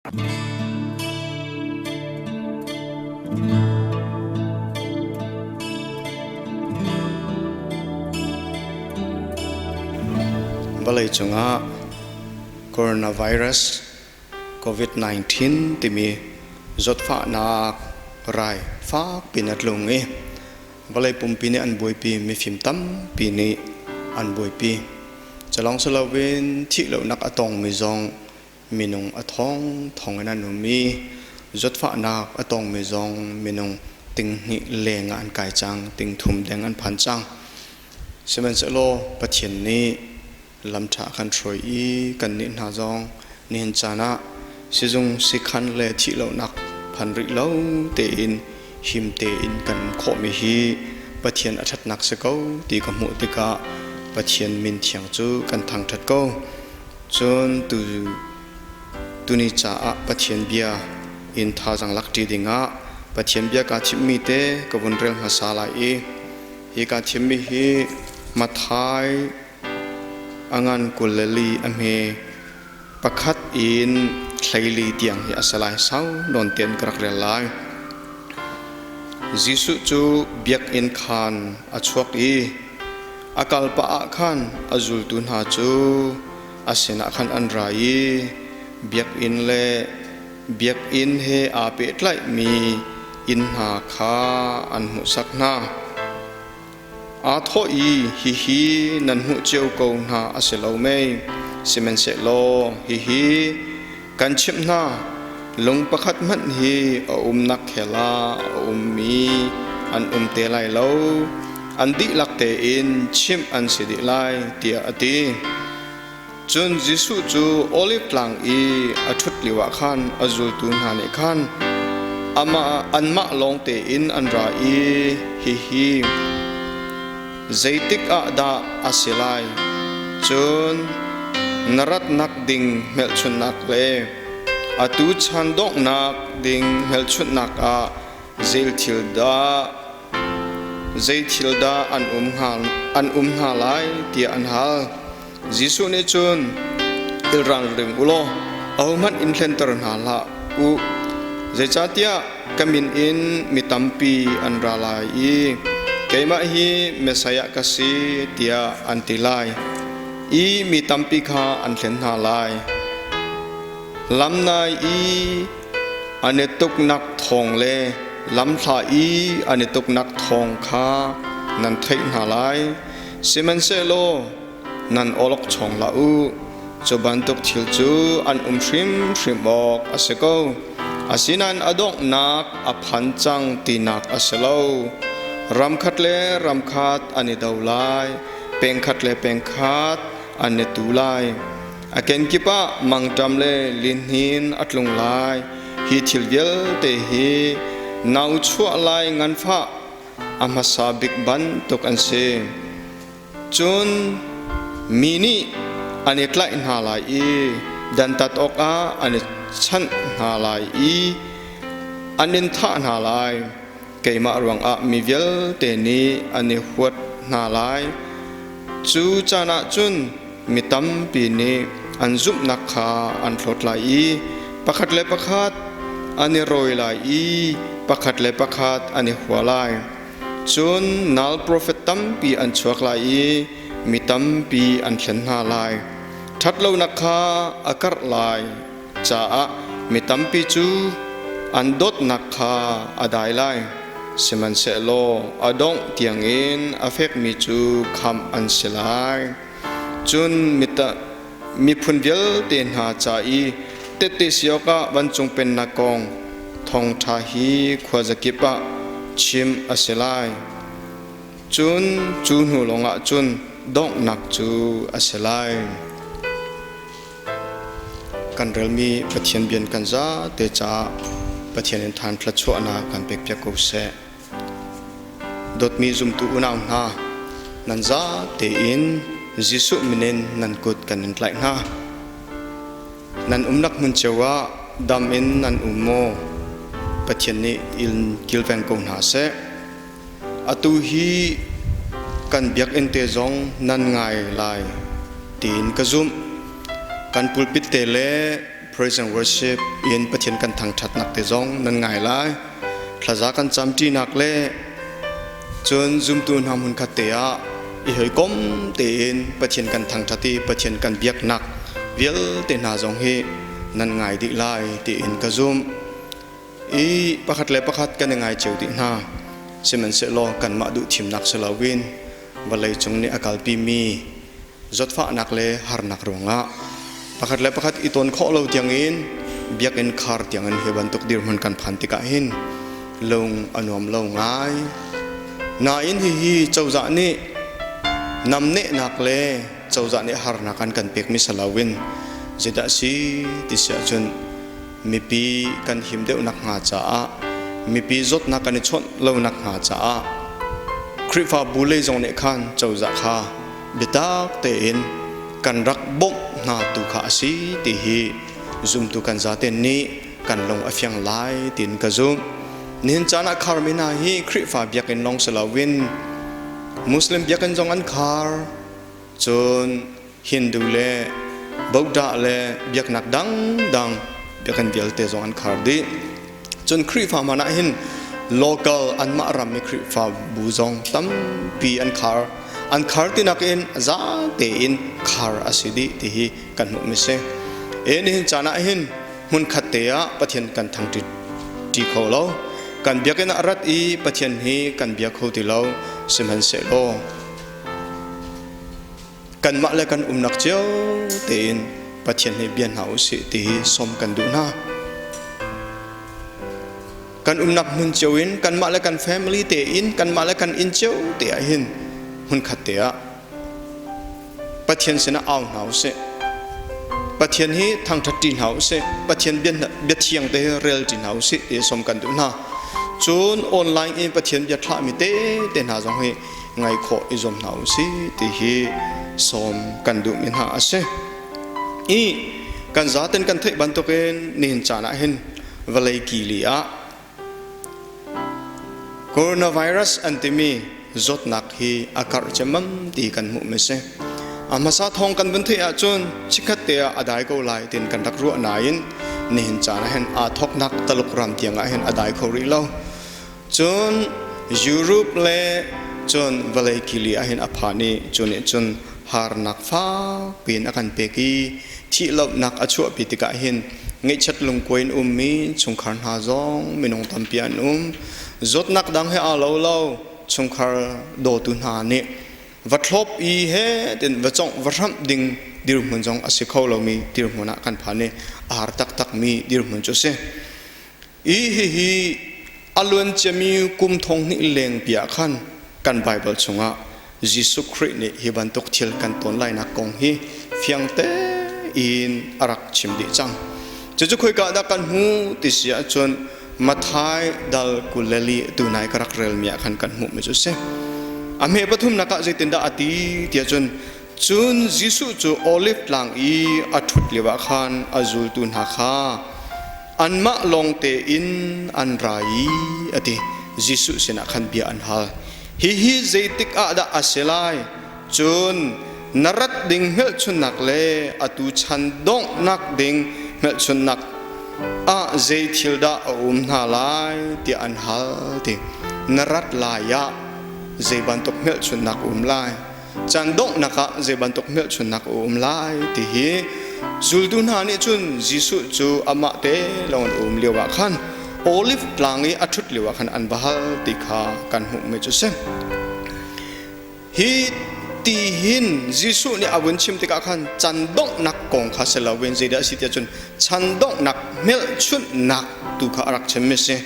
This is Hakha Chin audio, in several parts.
Vawlei cungah coronavirus COVID-19 timi zawtfahnak rai fak pin a tlung i vawlei pumpi nih an buaipi, mifim tampi nih an buaipi. Culawng si loin thih lonak a tongmi zong minung a thong thong in an um i zawtfahnak a tongmi zong minung tinghnih leng ah an kai cang, tingthum deng an phan cang. Sihmanhsehlaw Pathian nih lamṭha a kan hruai i kannih hna zong nihin caan ah sizung sikhan le thih lonak phan rih lo tein him tein kan um khawhmi hi Pathian a ṭhatnak si ko ti ka hmuh tikah Pathian min thiang cu kan thangṭhat ko. Cun tuni caah Pathian bia in thazaang lakṭi dingah Pathian bia kaa thimmi te ka vun rel hmasa lai i hi kaa thimmi hi Matthai a ngan 24 a hme pakhat in 14 tiang hi a si lai sau nawn tein ka rak rel lai. Jesuh cu biakinn khan a chuak i A kal pah ah khan a zultu hna cu a sinah khan an ra i biakinn le biakinn he aa pehtlaihmi inn hna kha an hmuhsak hna. Aa thawh i, Hihi nan hmuh cio ko hna a si lo mei? Sihmanhsehlaw hihi kan chimh hna, lung pakhat hmanh hi a umnak khel ah a ummi an um te lai lo, an dihlak tein chimh an si dih lai, tiah a ti. Cun Jesuh cu Oliv Tlang i a ṭhut lioah khan a zultu hna nih khan amah anmah lawng tein an ra i hihi zeitik ah dah a si lai? Cun na ratnak ding hmelchunhnak le atu chan donghnak ding hmelchunhnak ah zei thil dah zei thil dah an um hnga an um hna lai tiah an hal. Jesuh nih cun i ralring u law ahohmanh in hlenter hna hlah u. Zeicahtiah ka min in mi tampi an ra lai i keimah hi Messiah ka si tiah an ti lai i mi tampi kha an hlen hna lai. Lamnai i an i tuknak thawng le lamhla i an i tuknak thawng kha nan theih hna lai. Sihmanhsehlaw nan awlokchong hlah u. Cu bantuk thil cu an um hrimhrim awk a si ko. Asinain a donghnak a phan cang tinak a si lo. Ram khat le ram khat an i do lai, peng khat le peng khat an i tu lai. A kenkip ah mangṭam le lihnin a tlung lai. Hi thil vialte hi nau chuah lai nganfah a hmasa bik bantuk an si. Cun mi nih an i tlaih hna lai i dantat awkah an i chanh hna lai i an in thah hna lai. Keimah ruangah mi vialte nih an i huat hna lai. Cu caan ah cun mi tampi nih an zumhnak kha an hlawt lai i pakhat le pakhat an i rawi lai i pakhat le pakhat an i hua lai. Cun nal profet tampi an chuak lai i mi tampi an thlen hna lai. Ṭhatlonak kha a karh lai caah mi tampi cu an dawtnak kha a dai lai. Sihmanhsehlaw a dongh tiangin a fekmi cu khamh an si lai. Cun miphun vialte hna ca i tehte si awkah vancung pennak kong thawngṭha hi khuazakip ah chim a si lai. Cun cu hnu lawngah cun donghnak cu a si lai. Kan relmi Pathian bian kan zate caah Pathian in ṭhan thluachuahnak kan pekpiak ko seh. Dawtmi zumtu unau hna, nan za tein Jesuh min in nan kut kan in tlaih hna. Nan umnak hmun cio ah dam in nan um maw? Pathian nih in kilveng ko hna seh. Atu hi kan biakinn te zong nan ngai lai tiin ka zumh. Kan pulpit te le Praise and worship in Pathian kan thangṭhatnak te zong nan ngai lai. Thlaza kan camṭinak le cun zumtu hna hmunkhat te ah i hawikom tein Pathian kan thangṭhat i Pathian kan biaknak vialte hna zong hi nan ngai dih lai tiin ka zumh. I pakhat le pakhat kan i ngai cio dih hna. Sihmanhsehlaw kanmah duh thimnak si loin vawlei cung nih a kalpimi zawtfahnak le harnak ruangah pakhat le pakhat i ton khawh lo tiangin biakinn khar tiangin hi bantuk dirhmun kan phan tikah hin lung a nuam lo ngai. Nain hihi cozah nih namnehnak le cozah nih harnak an kan pekmi si loin zeidah si ti si ahcun mipi kan him deuh nakhnga caah mipi zawtnak kan i chawnh lo nakhnga caah Khrihfabu lei zong nih khan cozah kha biatak tein kan rak bawmh hna tu kha a si ti hi zumtu kan zaten nih kan lung a fiang lai tiin ka zumh. Nihin caan ah kharmi hna hi Khrihfa biakinn lawng si loin Muslim biakinn zong an khar. Cun Hindu le Buddha le biaknak dangdang biakinn vialte zong an khar dih. Cun Khrihfa hmanh ah hin local anmah ram i Khrihfa bu zong tampi an khar. An khar tinak in za tein khar a si dih ti hi kan hmuhmi si. E nihin caan ah hin hmunkhat te ah Pathian kan thangṭi ṭi kho lo. Kan biakinn ah rat i Pathian hi kan bia kho ti lo. Sihmanhsehlaw kanmah le kan umnak cio tein Pathian nih bia hna usih ti hi sawm kan duh hna. Kan umnak hmun cio in kanmah le kan family tein kanmah le kan inn cio te ah hin hmunkhat te ah Pathian sinah au hna usih. Pathian hi thangṭhat ṭi hna usih. Pathian bia thiang te hi rel ṭi hna usih ti sawm kan duh hna. Cun online in Pathian bia thlahmi te te hna zong hi ngai khawh i zuam hna usih ti hi sawm kan duhmi hna a si. I kan zaten kan theih bantukin nihin caan ah hin vawlei kili ah coronavirus an timi zawtnak hi a karh cemmam ti kan hmuh mi si. A hmasa thawng kan vun theih ahcun chikkhat te ah a dai ko lai tin kan rak ruah nain nihin caan ah hin aa thawknak Taluk ram tiang ah hin a dai kho rih lo. Cun Europe le cun vawlei kili ah hin a phan i cu nih cun harnak fak piin a kan pek i thihlohnak a chuahpi tikah hin ngaihchiat lungkuai in ummi chungkhar hna zong minung tampi an um. Zawtnak dang he aa lo lo chungkhar dawtu hna nih va thlop i he tin va congh va hramh ding dirhmun zong a si kho lomi dirhmun ah kan phan i a har taktakmi dirhmun cu a si. I hihi a luanciami kum thong hnih lengpi ah khan kan Baibal chungah Jesuh Khrih nih hi bantuk thil kan tawn lainak kong hi fiang tein a rak chim dih cang. Cucu khoika dah kan hmu ti si ahcun Matthai dal 24 tunai ka rak relmi ah khan kan hmuhmi cu a si. A hme pathumnak ah zeitindah a ti ti ahcun cun Jesuh cu Olive tlang i a ṭhut lioah khan a zultu hna kha anmah lawng tein an ra i a ti. Jesuh sinah khan bia an hal. Hihi zeitik ah dah a si lai? Cun na rat ding hmelchunhnak le atu chan donghnak ding hmelchunhnak ah zei thil dah a um hna lai tiah an hal ti. Na rat lai ah zei bantuk hmelchunhnak um lai? Caan donghnak ah zei bantuk hmelchunhnak a um lai ti hi zultu hna nih cun Jesuh cu amah te lawng an um lio ah khan Olive tlang i a ṭhut lio ah khan an va hal ti kha kan hmuhmi cu a si. Hi ti hin Jesuh nih a vun chim tikah khan chan donghnak kong kha si loin zeidah a si tiah cun chan donghnak hmelchunhnak tu kha a rak chimmi a si.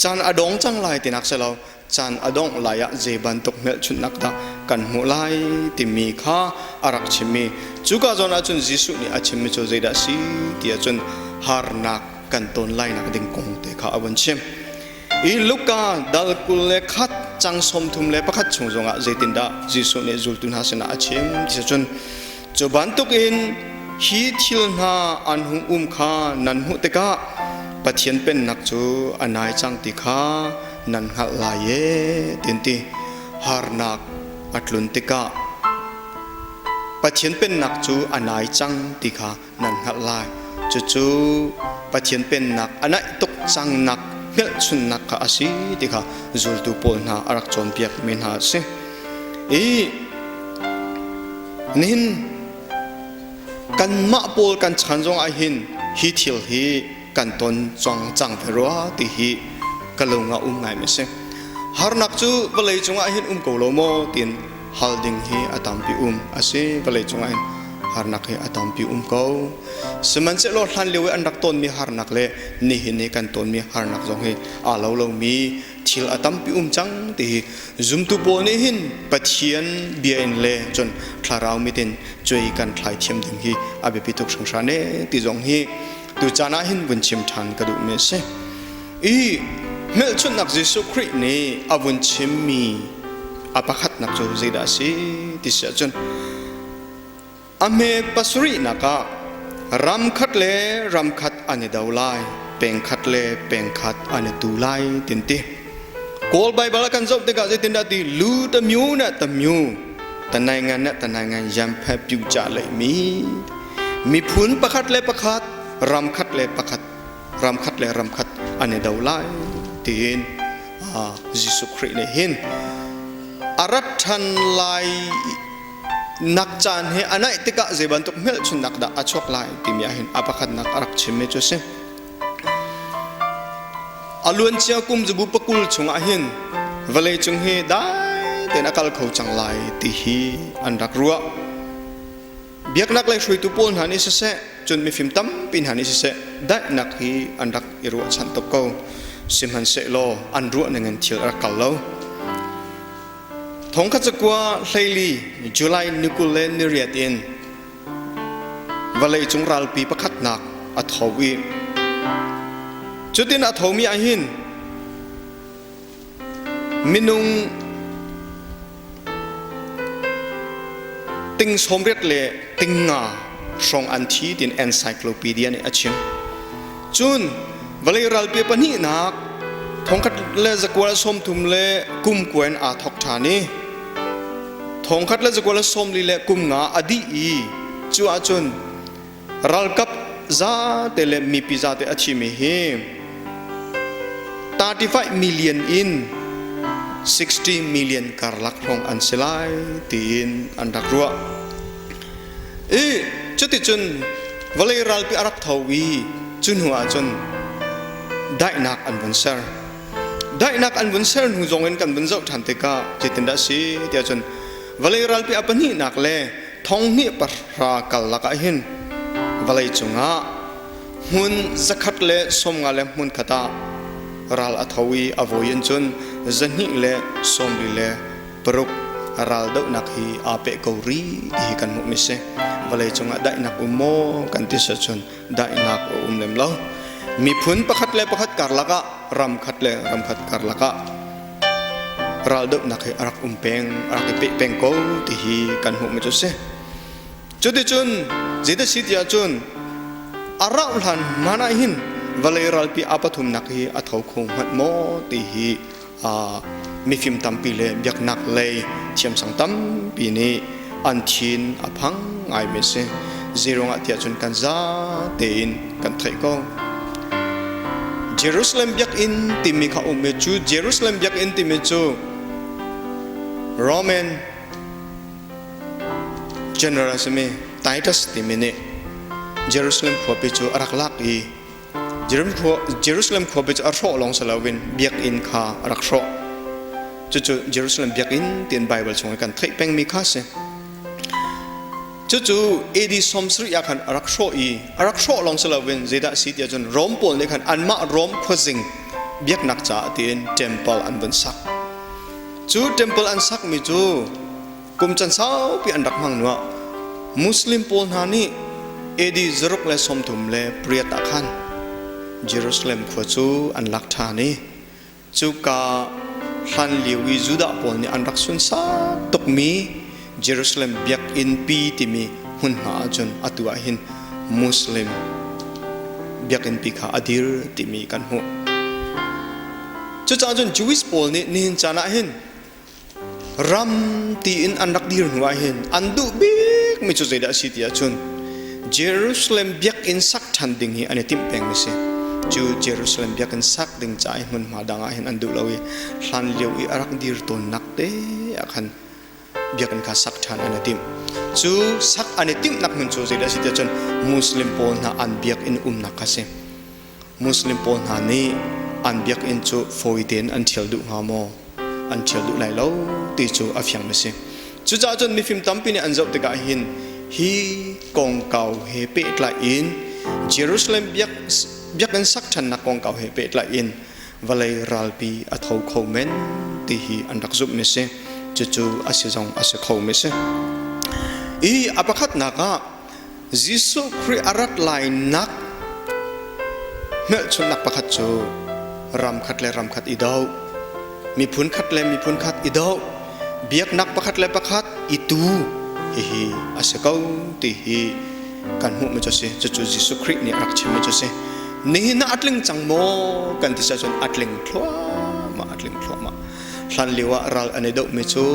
Caan a dong cang lai tinak si lo, caan a dongh lai ah zei bantuk hmelchunhnak dah kan hmuh lai timi kha a rak chimmi. Cuka zawn ahcun Jesuh nih a chimmi cu zeidah a si ti ahcun harnak kan ton lainak ding kong te kha a vun chim. I Luka dal 21 cang 31 chung zongah zeitindah Jesuh nih zultu hna sinah a chim ti cun cu bantukin hi thil hna an hung um kha nan hmuh tikah Pathian pennak cu a nai cang ti kha nan hngalh lai ee tin ti harnak a tlun tikah Pathian pennak cu a nai cang ti kha nan hngalh lai. Cucu Pathian pennak a naih tuk cangnak hmelchunnak kha a si ti kha zultu pawl hna a rak cawnpiak mi hna a si. I nihin kanmah pawl kan chan zong ah hin hi thil hi kan ton cang cang ve rua ti hi ka lung ah um ngai mi si. Harnak cu vawlei cungah hin um ko lo maw tiin hal ding hi a tampi um a si. Vawlei cungah hin harnak hi a tampi um ko. Sihmanhsehlaw hlan lio i an rak tonmi harnak le nihin i kan tonmi harnak zong hi aa lo lomi thil a tampi um cang ti hi zumtu pawl nih hin Pathian bia in le cun thlarau mit in cuai kan thlai thiam ding hi a biapi tuk hringhran e ti zong hi tu caan ah hin vun chim ṭhan ka duhmi a si. I hmelchunhnak Jesuh Khrih nih a vun chimmi a pakhatnak cu zeidah a si ti si ahcun A hme pasarihnak ah ram khat le ram khat an i do lai, peng khat le peng khat an i tu lai tin ti. Kawl Baibal ah kan zoh tikah zeitindah ti lu ta myu na ta myu ta nai ngan na ta nai ngan yam phe piu cha lei mi miphun pakhat le pakhat ram khat le pakhat ram khat le ram khat an i do lai tiin Jesuh Khrih nih hin a rat ṭhan lai nak caan he a naih tikah zei bantuk hmelchunhnak dah a chuak lai timi ahhin a pakhatnak a rak chimmi cu a si. A luancia kum zabu pakul chungah hin vawlei cung hi dai tein a kal kho cang lai ti hi an rak ruah. Biaknak lei hruaitu pawl hna nih siseh, cun mifim tampi hna nih siseh, daihnak hi an rak i ruahchan tuk ko. Sihmanhsehlaw an ruah ningin thil a rak kal lo. Thongkhat cakua hleili July ni 28 in vawleicung ralpi pakhatnak a tho i cutin a thomi ahhin minung ting sawmriat le ting nga hrawng an thi tin encyclopedia nih a chim. Cun vawlei ralpi pahnihnak thongkhat le zakua le 30 le kum kua in aa thawk ṭhan i thongkhat le zakua le 40 le kum nga a dih i cu ahcun ralkap zate le mipi zate a thimi hi 35 million in 60 million karlak hrawng an si lai tiin an rak ruah. I cuticun vawlei ralpi a rak tho i cu hnu ahcun daihnak an vun ser. Daihnak an vun ser hnu zong in kan vun zoh ṭhan tikah zeitindah a si tiah cun vawlei ralpi a pahnihnak le thonghnih pahra kal lakah hin vawlei cungah hmun zakhat le 50 le hmun khat ah ral a tho i a voi in cun 246 raldohnak hi aa peh ko rih ti hi kan hmuhmi si. Vawlei cungah daihnak um maw kan ti cun daihnak a um lem lo. Miphun pakhat le pakhat karlak ah ram khat le ram khat karlak ah raldohnak hi a rak um peng, a rak i peh peng ko ti hi kan hmuhmi cu si. Cuticun zeidah si tiah cun a rauh hlan hmanh ah hin vawlei ralpi a pathumnak hi a tho kho hmanh maw ti hi mifim tampi le biaknak lei thiamsang tampi nih an thin a phang ngaimi a si. Zeiruangah tiah cun kan za tein kan theih ko. Jerusalem biakinn timi kha um i cu Jerusalem biakinn timi cu Roman general simi Titus timi nih Jerusalem khuapi cu a rak lak i Jerusalem khuapi cu a hrawh lawng si loin biakinn kha a rak hrawh. Cucu Jerusalem biakinn tiin Baibal chung i kan theih pengmi kha a si. Cucu AD 70 ah khan a rak hrawh i a rak hrawh lawng si loin zeidah a si tiah cun Rom pawl nih khan anmah Rom khuazing biaknak caah tiin temple an vun sak. Cu temple an sakmi cu kum can saupi an rak hmang hnuah Muslim pawl hna nih AD 138 ah khan Jerusalem khua cu an lak ṭhan i cuka hlan lio i Judah pawl nih an rak sunsak tukmi Jerusalem biakinn pi timi hmunhma ahcun atu ah hin Muslim biakinn pi kha a dir timi kan hmuh. Cucaah cun Jewish pawl nih nihin caan ah hin ram tiin an rak dir hnu ah hin an duh bikmi cu zeidah a si ti ahcun. Jerusalem biakinn sak ṭhan ding hi an i timh pengmi si. Cu Jerusalem biakinn sak ding ca i hmunhma dang ah hin an duh lo i hlan lio i a rak dir tawnnak te ah khan biakinn kha sak ṭhan an i timh. Cu sak an i timhnak hmun cu zeidah a si tiah cun Muslim pawl hna an biakinn umnak kha a si. Muslim pawl hna nih an biakinn cu fawi tein an ṭhial duh hnga maw? An ṭhial duh lai lo ti cu a fiangmi a si. Cucaah cun mifim tampi nih an zoh tikah hin hi kongkau he pehtlai in Jerusalem biakinn sak ṭhannak kongkau he pehtlai in vawlei ralpi a tho kho men ti hi an rak zumhmi a si. Cucu a si zong a si khomi a si. I a pakhatnak ah Jesuh Khrih a rat lainak hmelchunhnak pakhat cu ram khat le ram khat i doh, miphun khat le miphun khat i doh, biaknak pakhat le pakhat i tu hihi a si ko ti hi kan hmuhmi cu a si. Cucu Jesuh Khrih nih a rak chimmi cu a si. Nihin ah a tling cang maw kan ti si ahcun a tling thluahmah, a tling thluahmah. Hlan lio ah ral an i dohmi cu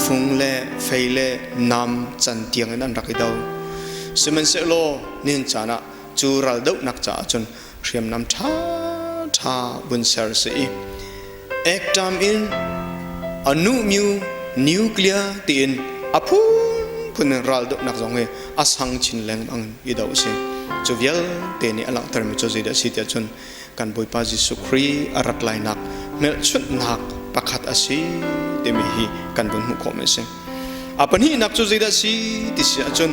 fung le fei le nam can tiang in an rak i do. Sihmanhsehlaw nihin caan ah cu ral dohnak caah cun hriamnam ṭhaṭha vun ser si i ekṭam in a nuhmyu nuclear tiin a phunphun in ral dohnak zong hi a sang chin lengmang in i doh a si. Cu vialte nih a langhtermi cu zeidah a si tiah cun kan Bawipa Jesuh Khrih a rat lainak hmelchunhnak pakhat a si timi hi kan vun hmuh khawhmi a si. A pahnihnak cu zeidah a si ti si ahcun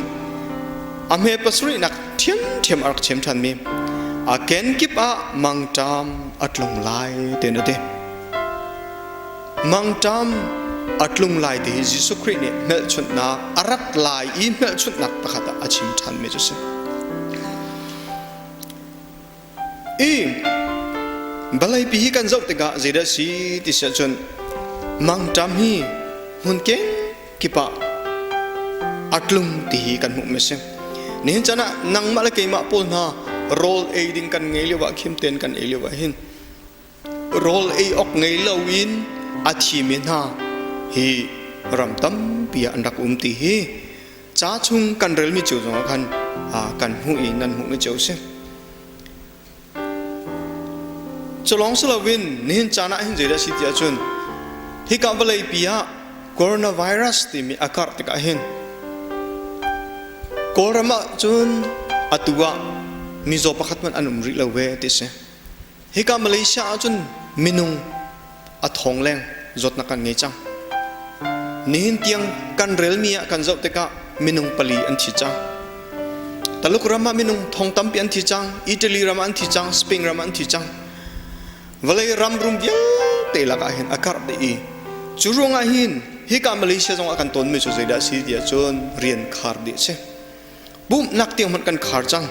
a hme pasarihnak ṭhiamṭhiam a rak chim ṭhanmi a kenkip ah mangṭam a tlung lai tiin a ti. Mangṭam a tlung lai ti hi Jesuh Khrih nih hmelchunhnak a rat lai i hmelchunhnak pakhat ah a chim ṭhanmi cu a si. I vawleipi hi kan zoh tikah zeidah a si ti si ahcun mangṭam hi hmun kip ah a tlung ti hi kan hmuhmi a si. Nihin caan ah nangmah le keimah pawl hna rawl ei ding kan ngei lio ah khim tein kan ei lio ah hin rawl ei awk ngei loin a thimi hna hi ram tampi ah an rak um ti hi ca chung kan relmi cio zongah khan kan hmuh i nan hmuhmi cio a si. Cu lawng si loin nihin caan ah hin zeidah a si ti ahcun hika vawleipi ah coronavirus timi a karh tikah hin Kawlram ah cun atu ah mizaw pakhat hmanh an um rih lo ve ti a si. Hika Malaysia ahcun minung a thong leng zawtnak kan ngei cang. Nihin tiang kan relmi ah kan zoh tikah minung pali an thi cang. Taluk ram ah minung thong tampi an thi cang, Italy ram ah an thi cang, Spain ram ah an thi cang. Vawlei ram rum vialte lakah hin a karh dih i cu ruangah hin hika Malaysia zong ah kan tonmi cu zeidah a si ti ahcun rian khar dih a si. Pumhnak tiang hmanh kan khar cang.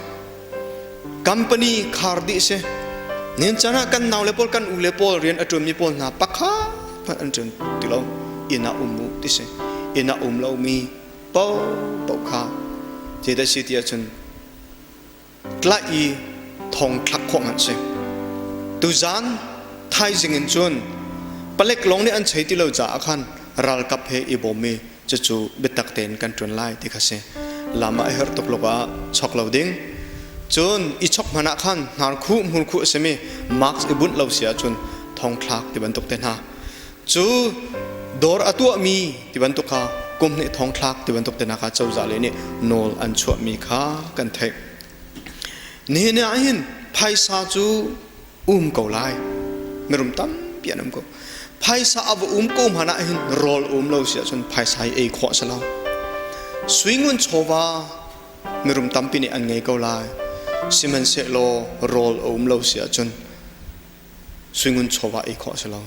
Company khar dih si. Nihin caan ah kan nau le pawl kan u le pawl rian a ṭuanmi pawl hna pakhat hmanh an ṭuan ti lo. Inn ah um u ti si. Inn ah um lomi paohpaoh kha zeidah si ti ahcun tlaih i thong thlak khawh hmanh si. Tuzaan thaizing in cun palek lawng nih an chei ti lo caah khan ralkap he i bawm i cucu biatak tein kan ṭuan lai ti kha si. Lam ah a herh tuk lok ah chok lo ding. Cun i chok hmanh ah khan hnarkhuh hmurkhuh a simi mask i bunh lo si ahcun thongthlak ti bantuk te hna. Cu dawr a tuahmi ti bantuk kha kum hnih thongthlak ti bantuk te hna kha cozah lei nih nawl an chuahmi kha kan theih. Nihin ah hin phaisa cu um ko lai. Mirum tampi an um ko. Phaisa a va um ko hmanh ah hin rawl um lo si ahcun phaisa hi ei khawh a si lo. Suingun chawva mirum tampi nih an ngei ko lai. Sihmanhsehlaw rawl a um lo si ahcun suingun chawva ei khawh a si lo.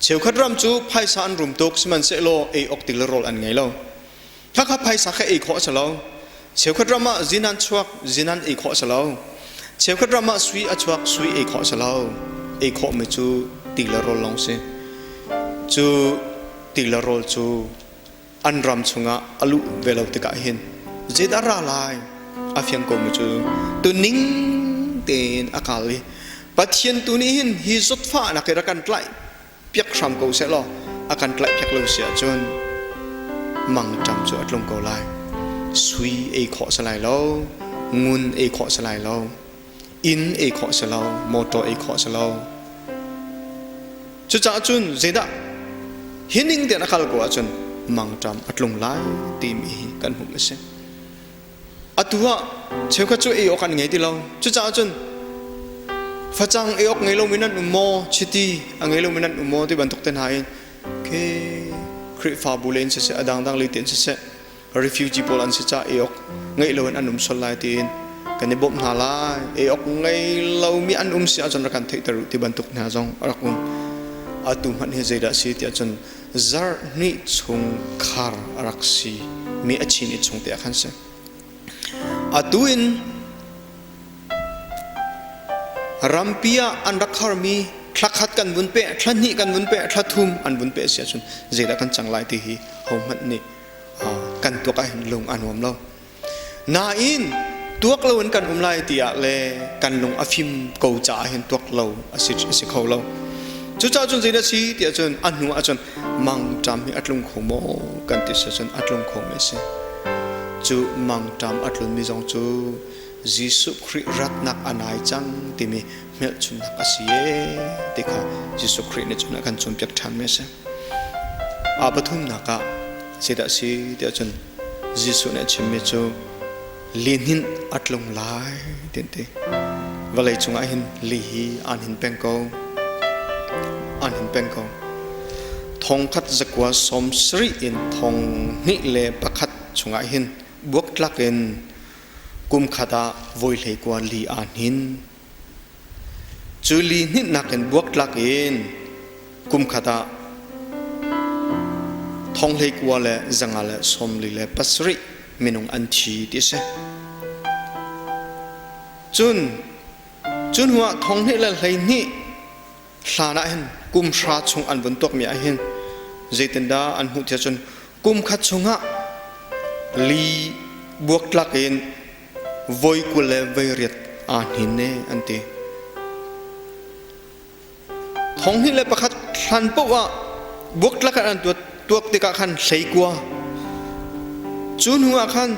Cheukhat ram cu phaisa an rum tuk sihmanhsehlaw ei awk ti le rawl an ngei lo. Khakha phaisa kha ei khawh a si lo. Cheukhat ram ah zinan chuak, zinan ei khawh a si lo. Cheukhat ram ah sui a chuak, sui ei khawh a si lo. Ei khawhmi cu ti le rawl lawng si. Cu ti le rawl cu an ram chungah a luh ve lo tikah hin zeidah ra lai a fiang komi cu tuning tein a kal i Pathian tu nih hin hi zawtfahnak hi rak kan tlaih piak hram ko seh law a kan tlaih piak lo si ahcun mangṭam cu a tlung ko lai. Sui ei khawh si lai lo, ngun ei khawh si lai lo, inn ei khawh si lo, motor ei khawh si lo. Cucaah cun zeidah hi ning tein a kal ko ahcun mangṭam a tlung lai timi hi kan hmuh a si. Atu ah cheukhat cu ei awk an ngei ti lo. Cucaah cun facang ei awk ngei lomi nan um maw, chiti a ngei lomi nan um maw ti bantuk te hna in ke Khrihfabu le in siseh, a dangdang lei tein siseh, refugee pawl an si caah ei awk ngeih loin an um sual lai tiin kan i bawmh hna lai. Ei awk ngei lomi an um si ahcun rak kan theihter u ti bantuk hna zong a rak um. Atu hmanh hi zeidah a si ti ahcun zarh hnih chung khar a rak si mi a chin i chung te ah khan si. Atu in rampi ah an rak kharmi thla khat kan vun peh, thla hnih kan vun peh, thla thum an vun peh si ahcun zeidah kan cang lai ti hi hohmanh nih kan tuak ahhin lung a nuam lo. Nain tuak lo in kan um lai ti ah le kan lung a fim ko caah hin tuak lo a si, a si kho lo. Cucaah cun zeidah si ti ahcun a hnu ahcun mangṭam hi a tlung kho maw kan ti si cun a tlung kho mi a si. Cu mangṭam a tlunmi zong cu Jesuh Khrih ratnak a nai cang timi hmelchunhnak a si ee ti kha Jesuh Khrih nih cun a kan cawnpiak ṭhanmi a si. A pathumnak ah zeidah a si ti ahcun Jesuh nih a chimmi cu lihninh a tlung lai ti an ti. Vawlei cungah hin li hi aan hin peng ko. Aan hin peng ko. Thongkhat zakua sawm sarih in thong hnih le pakhat chungah hin buaktlak in kum khat ah voi hleikua li aa hnin. Cu li hninhnak in buaktlak in kum khat ah thong hleikua le zanga le sawmli le pasarih minung an thi ti a si. Cun cu hnu ah thong hnih le 12 hlan ah hin kum hra chung an vun tuakmi ah hin zeitindah an hmuh tiah cun kum khat chungah li buaktlak in voi 20 le voi riat aa hnin ne an ti. Thong hnih le pakhat hlan paoh ah buaktlak an tuak tikah khan hleikua cu hnu ah khan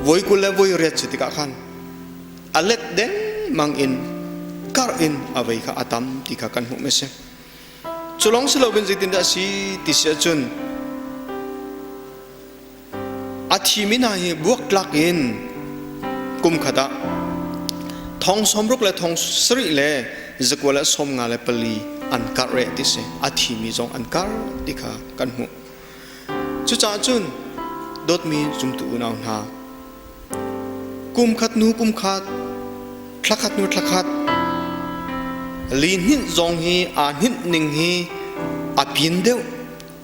voi 20 le voi riat si tikah khan a let dengmang in karh in a vei kha a tam ti kha kan hmuh mi a si. Cu lawng si loin zeitindah a si ti si ahcun A thimi hna hi buaktlak in kum khat ah thong sawmruk le thong sarih le zakua le sawm nga le pali an karh reh ti si. A thimi zong an karh ti kha kan hmuh. Cucaah cun dawtmi zumtu unau hna, kum khat hnu kum khat, thla khat hnu thla khat, lihninh zong hi aa hninh ning hi a pin deuh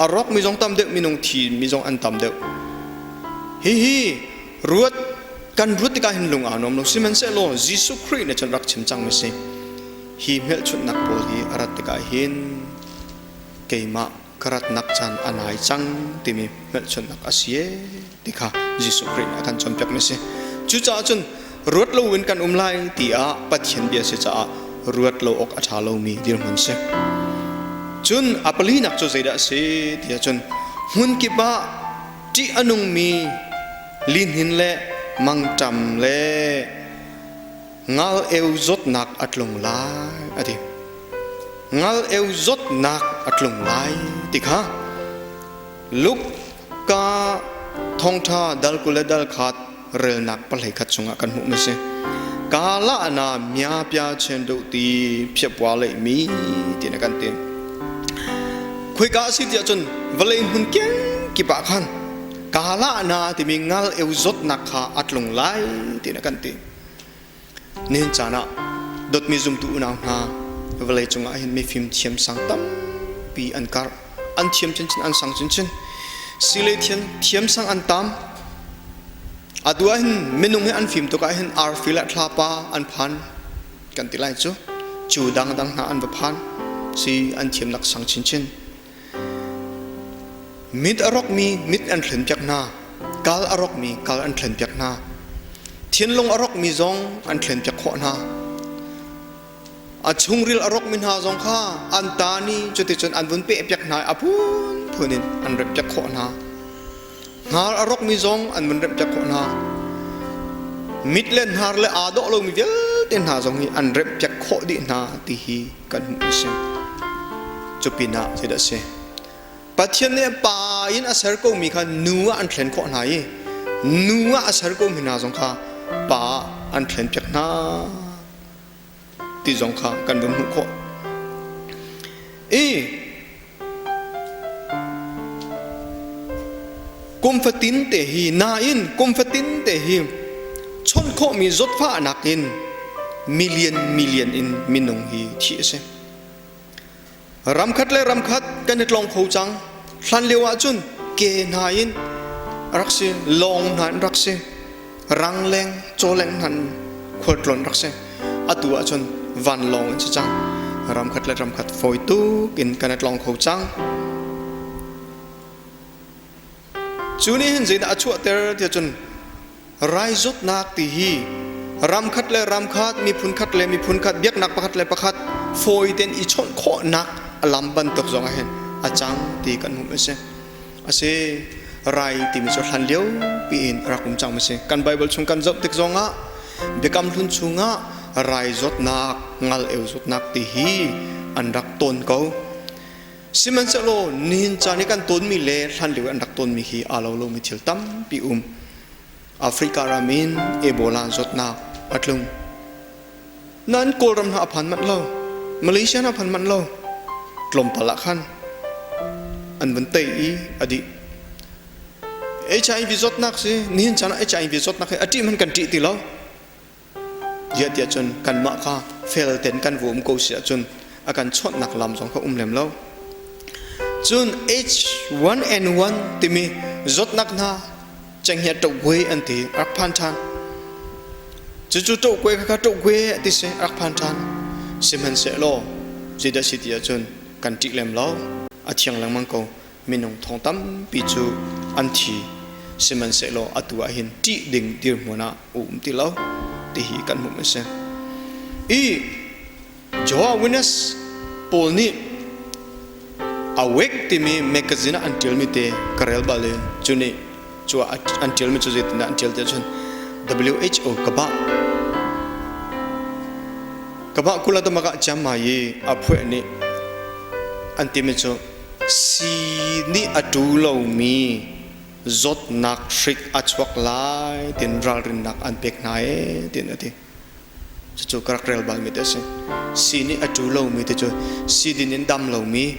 a rawkmi zong tam deuh minung thi mi zong an tam deuh hihi ruat kan ruat tikah hin lung aa nuam lo sihmanhsehlaw Jesuh Khrih nih cun rak chim cang mi si hi hmelchunhnak pawl hi a rat tikah hin keimah ka ratnak caan a nai cang timi hmelchunhnak a si e ti kha Jesuh Khrih nih a kan cawnpiak mi si cucaah cun ruat loin kan um lai tiah Pathian bia si caah ruat lo awk a ṭha lomi dirhmun si. Cun a palinak cu zeidah a si tiah cun hmun kip ah ṭih a nungmi lihnin le mangṭam le ngal eu zawtnak a tlung lai a ti. Ngal eu zawtnak a tlung lai ti kha Luka thawngṭha dal 20 le dal khat relnak pahlei khat chungah kan hmuh mi si. Kala na mya pya chen do ti phiapwa lei mi ti na kan ti. Khuika si tiah cun vawlei hmun keng kip ah khan kala na timi ngal eu zawtnak kha a tlung lai ti na kan ti. Nihin caan ah dawtmi zumtu unau hna vawlei cungah hin mifim thiam sang tampi an karh. An thiam chinchin, an sang chinchin. Silei thiam thiam sang an tam. Atu ah hin minung hi an fim tuk ah hin arfi le thlapa an phan kan ti lai cu. Cu dangdang hna an va phan. Si an thiamnak sang chinchin. Mit a rawkmi mit an thlenpiak hna. Kal a rawkmi kal an thlenpiak hna. Thinlung a rawkmi zong an thlenpiak khawh hna. A chungril a rawkmi hna zong kha an ta ni cuticun an vun pehpiak hna i a phunphun in an remhpiak khawh hna. Hnar a rawkmi zong an vun remhpiak khawh hna. Mit le hnar le aa dawh lomi vialte hna zong hi an remhpiak khawh dih hna ti hi kan hmuh a si. Cu pinah zeidah a si? Pathian nih pa in a ser komi kha nu ah an thlen khawh hna i nu ah a ser komi hna zong kha pa ah an thlenpiak hna ti zong kha kan vun hmuh khawh. I kum fatin te hi nain kum fatin te hi chawnh khawhmi zawtfahnak in million million in minung hi thih a si. Ramkhat le ramkhat kan i tlawng kho cang. Hlan lio ahcun ke hna in rak si, lawng hna in rak si, rangleng, cawleng hna in khualtlawn rak si. Atu ahcun vanlawng in si cang. Ramkhat le ramkhat fawi tuk in kan i tlawng kho cang. Cu nih hin zeidah a chuahter tiah cun rai zawtnak ti hi ramkhat le ramkhat, miphun khat le miphun khat, biaknak pakhat le pakhat fawi tein i chawnh khawhnak a lam bantuk zong ah hin a cang ti kan hmuh a si. A si, rai timi cu hlan lio piin a rak um cang a si. Kan Bible chung kan zoh tik zong ah Biakam Hlun chungah rai zawtnak, ngal eu zawtnak ti hi an rak tawn ko. Sihmanhsehlaw nihin caan i kan tawnmi le hlanlio i an rak tawnmi hi aa lo lomi thil tampi um. Africa ram in Ebola zawtnak a tlung. Nain Kawlram hna a phan manh lo. Malaysia hna a phan manh lo. Tlawmpal ah khan an vun tei i a dih. HIV zawtnak si nihin caan ah HIV zawtnak hi a ṭih hmanh kan ṭih ti lo. Ziah tiah cun kanmah kha fel tein kan va um ko si ahcun a kan chawnhnak lam zong kha um lem lo. Cun H1N1 timi zawtnak hna cenghngia ṭohkuai an ti rak phan ṭhan. Cucu ṭohkuai kha kha ṭohkuai ti si rak phan ṭhan. Sihmanhsehlaw zeidah si ti ahcun kan ṭih lem lo. A thiang lengmang ko. Minung thong tampi cu an thi. Sihmanhsehlaw atu ah hin ṭih ding dirhmun ah a um ti lo ti hi kan hmuh a si. I Jehovah Witness pawl nih Awake timi magazine ah an ṭialmi te ka rel bal i cu nih cu an ṭialmi cu zeitindah an ṭial tiah cun WHO ka bah ka bah kula tamaka chiam i a phueh nih an timi cu Sii nih a ṭu lomi zawtnak hrik a chuak lai tiin ralrinnak an pek hna ee tiin a ti. Cucu ka rak rel balmi te a si. Sii nih a ṭu lomi ti cu sii din in dam lomi,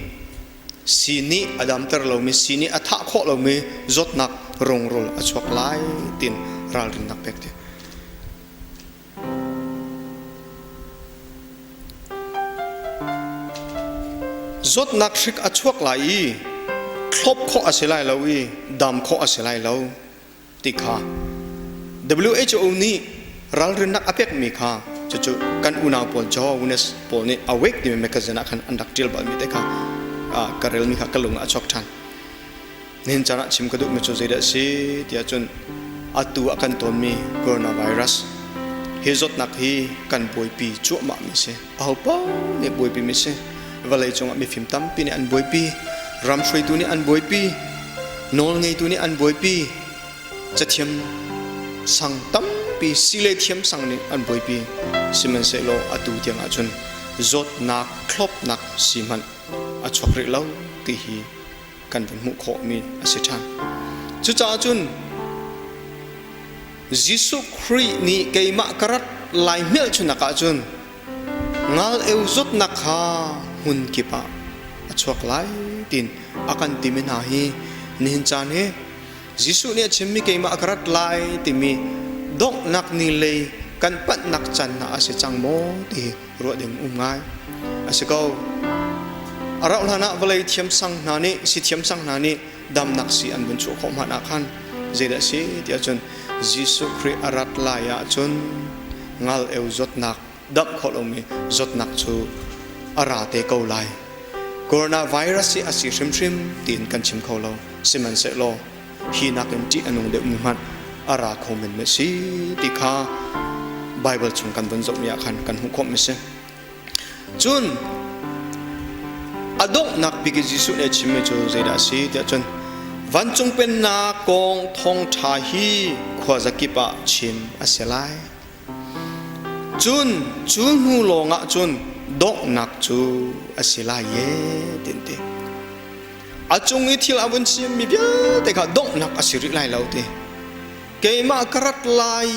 sii nih a damter lomi, sii nih a thah khawh lomi zawtnak rungrul a chuak lai tiin ralrinnak pek ti. Zawtnak hrik a chuak lai i thlop khawh a si lai lo i dam khawh a si lai lo ti kha WHO nih ralrinnak a pekmi kha cucu kan unau pawl Jehovah Witness pawl nih Awake timi magazine ah khan an rak ṭial balmi te kha ka relmi kha ka lung ah a chuak ṭhan. Nihin caan ah chim ka duhmi cu zeidah a si tiah cun atu ah kan tawnmi coronavirus hi zawtnak hi kan buaipi cuahmah mi si. Ahopaoh nih buaipi mi si. Vawlei cungah mifim tampi nih an buaipi, ram hruaitu nih an buaipi, nawlngeitu nih an buaipi, cathiam sang tampi, sile thiam sang nih an buaipi. Sihmanhsehlaw atu tiang ahcun zawtnak thlopnak si hmanh a chuak rih lo ti hi kan vun hmuh khawhmi a si ṭhan. Cucaah cun Jesuh Khrih nih keimah ka rat lai hmelchunak ahcun ngal eu zawtnak kha hmun kip ah a chuak lai tiin a kan timi hna hi nihin caan hi Jesuh nih a chimmi keimah ka rat lai timi donghnak ni lei kan panhnak caan hna a si cang maw ti ruah ding um ngai a si ko. A rauh hlan ah vawlei thiamsang hna nih si thiamsang hna nih damnak si an vun chuah khawh hmanh ah khan zeidah a si tiah cun Jesuh Khrih a rat lai ahcun ngal eu zawtnak damh khawh lomi zawtnak cu a ra te ko lai. Coronavirus hi a si hrimhrim tiin kan chim kho lo. Sihmanhsehlaw hi nakin ṭih a nung deuhmi hmanh a ra kho men a si ti kha Baibal chung kan vun zohmi ah khan kan hmuh khawhmi a si. Cun a donghnak bik i Jesuh nih a chimmi cu zeidah a si tiah cun Vancung pennak kong thawngṭha hi khuazakip ah chim a si lai. Cun cu hnu lawngah cun donghnak cu a si lai e tin ti. A cung i thil a vun chimmi vialte kha donghnak a si rih lai lo ti. Keimah ka rat lai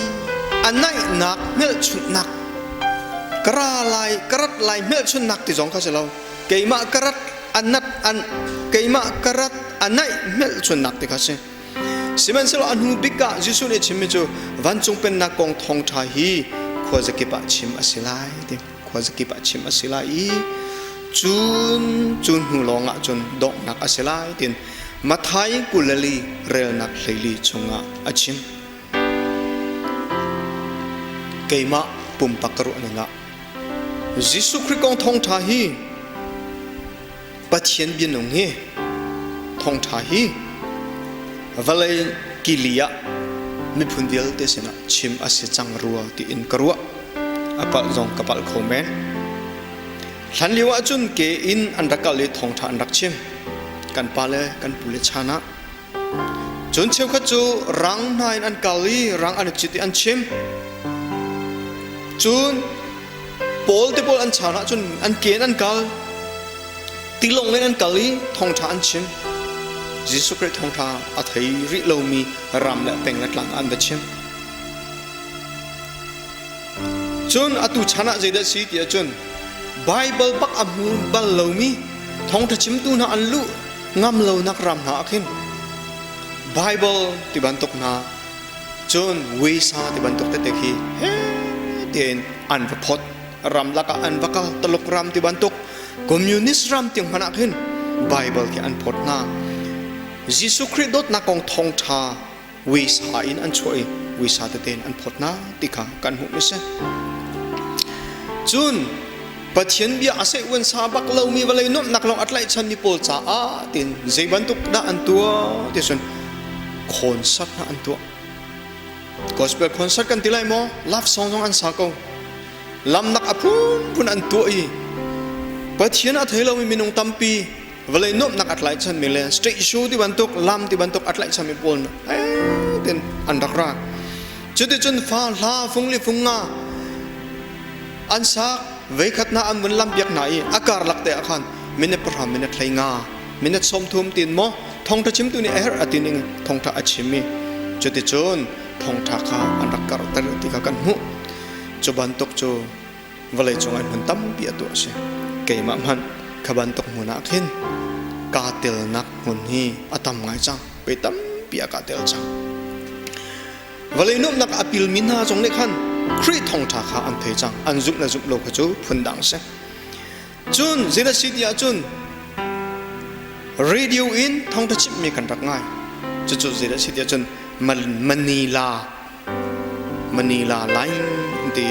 a naihnak hmelchunhnak ka ra lai ka rat lai hmelchunhnak ti zong kha si lo. Keimah ka rat a nat an keimah ka rat a naih hmelchunhnak ti kha si. Sihmanhsehlaw a hnu bik ah Jesuh nih a chimmi cu vancung pennak kong thawngṭha hi khuazakip ah chim a si lai ti khuazakip ah chim a si lai i cun cu hnu lawngah cun donghnak a si lai tiin Matthai 24 relnak 14 chungah a chim. Keimah pumpak ka ruah ning ah Jesuh Khrih kong thawngṭha hi Pathian bianung hi thawngṭha hi vawlei kili ah miphun vialte sinah chim a si cang rua tiin ka ruah. A palh zong ka palh kho men. Hlan lio ahcun ke in an rak kal i thawngṭha an rak chim. Kan pale kan pule chan ah. Cun cheukhat cu rang hna in an kal i rang an i cit i an chim. Cun Paul te pawl an chan ahcun an ke in an kal. Tilawng in an kal i thawngṭha an chim. Jesuh Khrih thawngṭha a thei rih lomi ram le peng le tlang ah an va chim. Cun atu chan ah zeidah si ti ahcun Baibal bak a hmu bal lomi thawngṭha chimtu hna an luh ngam lonak ram hna ah khin Baibal ti bantuk hna cun Weisa ti bantuk tete khi he tein an va phot ramlak ah an va kal Taluk ram ti bantuk communist ram tiang hmanh ah khin Baibal khi an phot hna. Jesuh Khrih dawtnak kong thawngṭha uisa in an chuah i uisa tete in an phawt hna ti kha kan hmuh mi si. Cun Pathian bia a seh uan sa bak lomi vawlei nuamhnak lawng a tlaihchanmi pawl caah tiin zei bantuk dah an tuah ti cun concert hna an tuah. Gospel concert kan ti lai maw? Love song zong an sa ko. Lamnak a phunphun an tuah i Pathian a thei lomi minung tampi vawlei nuamhnak a tlaihchanmi le state show ti bantuk lam ti bantuk a tlaihchanmi pawl tin an rak ra cuticun fa hla fung li fung nga an sak veikhat hna an vun lam piak hna i a karlak te ah khan minute 10 minute 15 minute 30 tin maw thongtha chimtu nih a herh a ti ning thongtha a chim i cuticun thongtha kha an rak karhter ti kha kan hmuh cu bantuk cu vawleicung ah hmun tampi a tuah a si. Keimah hmanh kha bantuk hmun ah khin kaa telnak hmun hi a tam ngai cang. Pe tampi ah kaa tel cang. Vawlei nuamhnak a pilmi hna zong nih khan Khrih thawngṭha kha an thei cang. An zumh le zumh lo kha cu phundang a si. Cun zeidah si ti ahcun radio in thawngṭha chimhmi kan rak ngai. Cucu zeidah si ti ahcun Manila Manila Line an ti.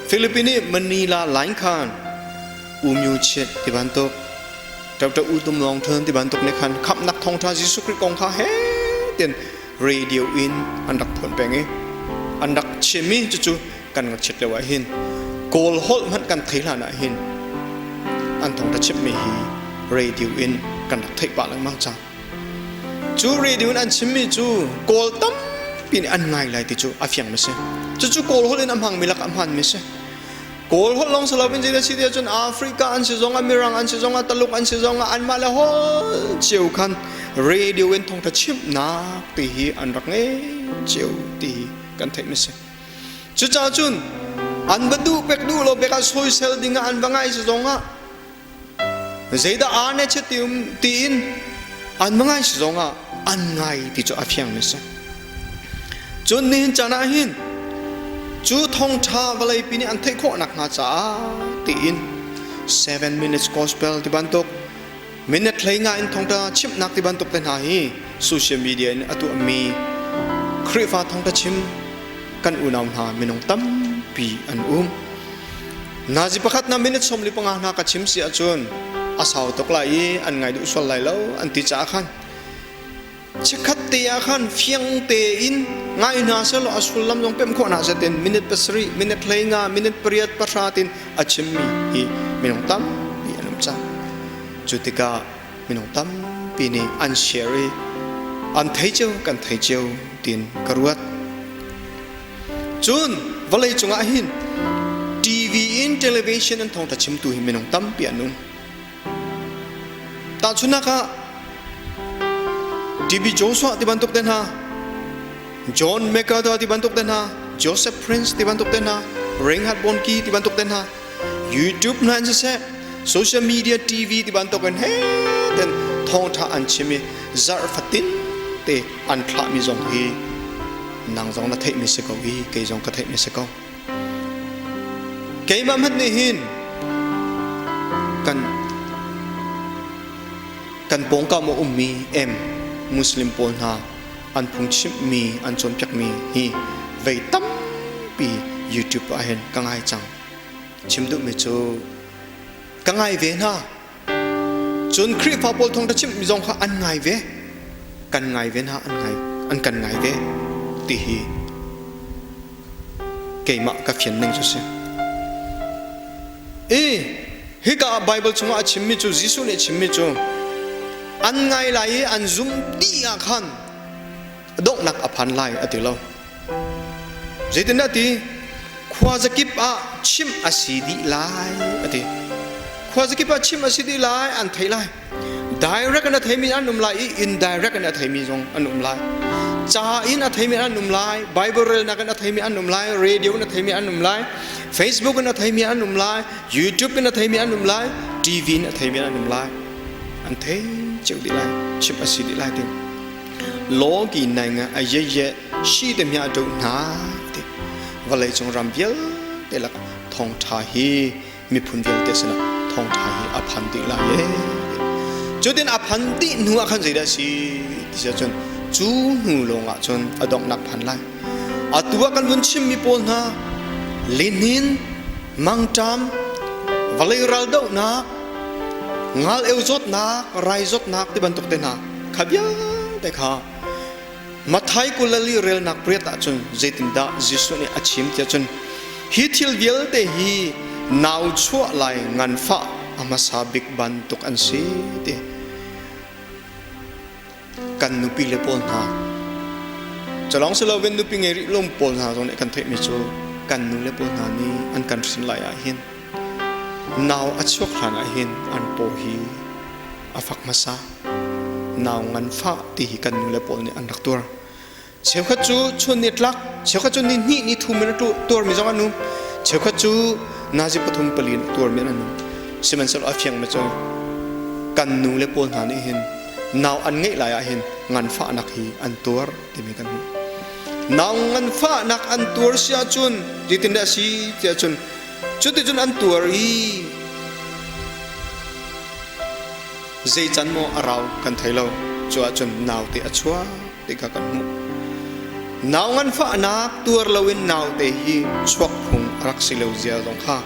Philippine i Manila Line khan Umyu Chiat ti bantuk Dr. U Tum Long Thun ti bantuk nih khan khamhnak thawngṭha Jesuh Khrih kong kha he tian radio in an rak phuan peng i an rak chim i cucu kan ngakchiat lio ah hin Kawl holh hmanh kan thei hlan ah hin an thawngṭha chimmi hi radio in kan rak theih pah lengmang cang. Cu radio in an chimmi cu Kawl tampi nih an ngai lai ti cu a fiang mi si. Cucu Kawl holh in a hmangmi lakah a hmanmi si. Kawl holh lawng si loin zeidah si tiah cun Africa an si zongah Mirang an si zongah Taluk an si zongah anmah le holh cio khan radio in thawngṭha chimhnak ti hi an rak ngei cio ti hi kan theih mi si. Cucaah cun an va duh pek duh lo pek ah soisel ding ah an va ngai si zongah Zeidah aa ne chiat tiin an va ngai si zongah an ngai ti cu a fiang mi si. Cun nihin caan ah hin cu thawngṭha vawleipi nih an theih khawh nakhnga caah tiin 7 minutes gospel ti bantuk minute 15 in thawngṭha chimhnak ti bantuk te hna hi social media in a tuahmi Khrihfa thawngṭha chim kan unau hna minung tampi an um. Nazi pakhat na minute 45 hna ka chim si ahcun a sau tuk lai i an ngai duh sual lai lo an ti caah khan chikkhat te ah khan fiang tein ngai hna selaw a sullam zong pemh khawh hna seh tin minute 7 minute 15 minute 8 pahra tin a chimmi hi minung tampi an um cang. Cu tikah minung tampi nih an share i. An thei cio kan thei cio tiin ka ruat. Cun vawlei cungah hin TV in television an thawngtha chimtu hi minung tampi an um. Tahchunhnak ah TB Joshua ti bantuk te hna, John MacArthur ti bantuk te hna, Joseph Prince ti bantuk te hna, Reinhard Bonnke ti bantuk te hna, YouTube hna in siseh, social media TV ti bantuk in he ten thawngtha an chim i zarh fatin te an thlahmi zong hi nang zong na theihmi si ko i kei zong ka theihmi si ko. Keimah hmanh nih hin kan kan pawngkam a ummi em Muslim pawl hna an phungchimhmi an cawnpiakmi hi vei tampi YouTube ah hin ka ngai cang. Chim duhmi cu ka ngai ve hna. Cun Khrihfa pawl thawngṭha chimhmi zong kha an ngai ve. Kan ngai ve hna, an ngai, an kan ngai ve ti hi keimah ka fian ning cu si. I hika ah Bible chungah a chimmi cu Jesuh nih a chimmi cu an ngai lai i an zum dih ah khan donghnak a phan lai a ti lo. Zeitindah ti? Khua zakip ah chimh a si dih lai a ti. Khua zakip ah chimh a si dih lai an theih lai. Direct in a theimi an um lai i indirect in a theimi zong an um lai. Ca in a theimi an um lai, Bible relnak in a theimi an um lai, radio in a theimi an um lai, Facebook in a theimi an um lai, YouTube in a theimi an um lai, TV in a theimi an um lai. An thei cio dih lai, chimh a si dih lai ti. Lawki nai nga a ye shi te mya do hna ti vawlei cung ram vialte lak thawngtha hi miphun vialte sinah thawngtha hi a phan dih lai e cutin a phan dih hnu ah khan zeidah si ti cun cu hnu lawng ah cun a donghnak phan lai atu ah kan vun chimmi pawl hna lihnin mangṭam vawlei ral dohnak ngal eu zawtnak rai zawtnak ti bantuk te hna kha vialte kha Mathai 24 relnak pariat ahcun zeitindah Jesuh nih a chim tiah cun hi thil vialte hi nau chuah lai nganfah a hmasa bik bantuk an si ti kan nupi le pawl hna culawng si loin nupi ngei rih lo pawl hna zong nih kan theihmi cu kan nu le pawl hna nih an kan hrin lai ah hin nau a chuak hlan ah hin an paw hi a fak hmasa nau nganfah ti hi kan nu le pawl nih an rak tuar cheukhat cu chun ni tlak cheukhat cu ni hnih ni thum in a tuarmi zong an um cheukhat cu nazi pathum pali in a tuarmi an um sihmanhsehlaw a fiangmi cu kan nu le pawl hna nih hin nau an ngeih lai ah hin nganfahnak hi an tuar timi kan hmuh nau nganfahnak an tuar si ahcun zeitindah a si tiah cun cuticun an tuar i Zei can maw a rau kan thei lo. Cu ahcun naute a chuak ti kha kan hmuh. Nau nganfahnak tuar loin naute hi chuak phung a rak si lo zia zong kha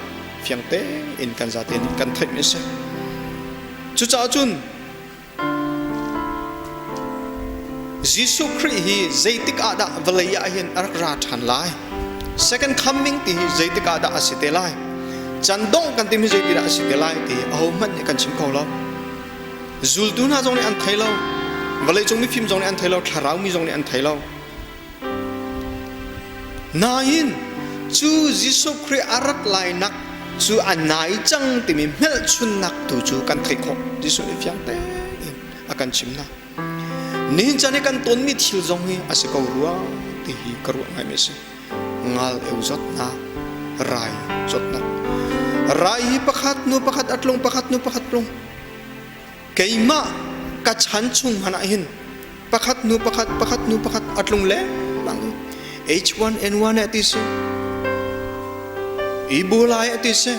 fiang tein kan zate in kan theihmi a si. Cucaah cun Jesuh Khrih hi zeitik ah dah vawlei ah hin a rak ra ṭhan lai? Second coming ti hi zeitik ah dah a si te lai? Can dongh kan timi zeiti dah a si te lai ti hi ahohmanh nih kan chim kho lo. Zultu hna zong nih an thei lo. Vawleicung mifim zong nih an thei lo. Thlarau mi zong nih an thei lo. Nain cu Jesuh Khrih a rat lainak cu a nai cang timi hmelchunnak tu cu kan theih khawh. Jesuh nih fiang tein a kan chim hna. Nihin caan i kan tonmi thil zong hi a si ko rua ti hi ka ruah ngaimi a si. Ngal eu zawtnak, rai zawtnak. Rai hi pakhat nu pakhat a tlung, pakhat nu pakhat tlung. Keimah ka chan chung hmanh ah hin pakhat hnu pakhat pakhat hnu pakhat a tlung lengmang i H1N1 a ti si Ebola a ti si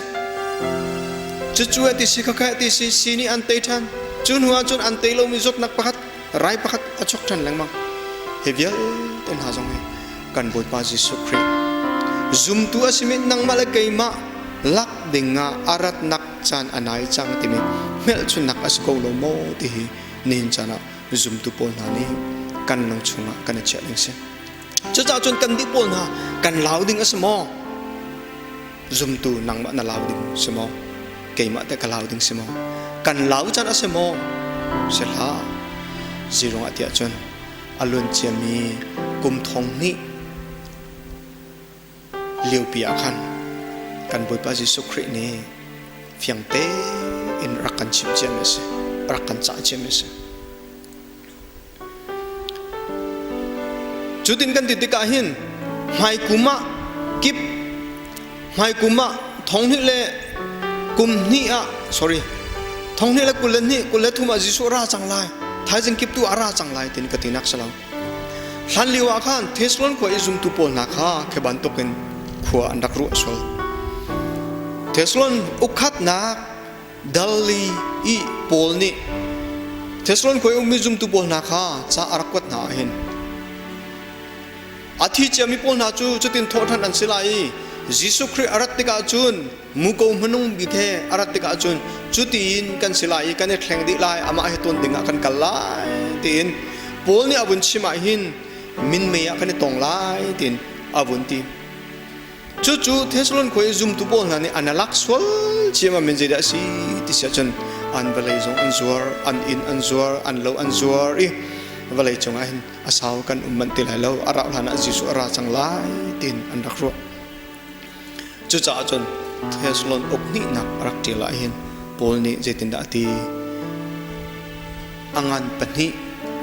cucu a ti si khakha a ti si si nih an tei ṭhan cu hnu ah cun an tei lomi zawtnak pakhat rai pakhat a chuak ṭhan lengmang hi vialte hna zong hi kan Bawipa Jesuh Khrih zumtu a simi nangmah le keimah lak ding ah a ratnak caan a nai cang timi hmelchunhnak a si ko lo maw ti hi nihin caan ah zumtu pawl hna nih kan lung chungah kan i chiah ding si. Cucaah cun kan nih pawl hna kan lau ding a si maw? Zumtu nangmah na lau ding si maw? Keimah teh ka lau ding si maw? Kan lau caan a si maw? Si hlah. Zirung ah tiah cun. A luan ciami kum thong hnih liopi ah khan kan Bawipa Jesuh Khrih nih fiang tein rak kan chimh ciami a si, rak kan cah ciami a si. Cutin kan ti tikah hin hmaikum ah kip hmaikum ah thonghnih le kum hnih ah sorry thonghnih le 22 23 ah Jesuh ra cang lai thaizing kip tu a ra cang lai tin ka ti nak si lo. Hlan lio ah khan Thessalon khua i zumtu pawl hna kha khi bantukin khua an rak ruah sual. Thessalon ukhatnak Dali i Paul nih Thessalon khua i ummi zumtu pawl hna kha ca a rak kuat hna ah hin a thi ciami pawl hna cu cutin thawhṭhan an si lai i Jesuh Khrih a rat tikah cun muko hmanung bik he a rat tikah cun cutiin kan si lai i kan i thleng dih lai, amah he ton dingah kan kal lai tiin Paul nih a vun chim ah hin minmei ah kan i tong lai tiin a vun ti. Cucu Thessalon khua i zumtu pawl hna nih an lak sual ciammam in zeidah a si ti si ahcun an vawlei zong an zuar, an inn an zuar, an lo an zuar i vawlei cungah hin a sau kan um manh ti lai lo, a rauh hlan ah Jesuh a ra cang lai tiin an rak ruah. Cucaah cun Thessalon uk hnihnak a rak ṭial ah hin Paul nih zeitindah a ti? A ngan pahnih,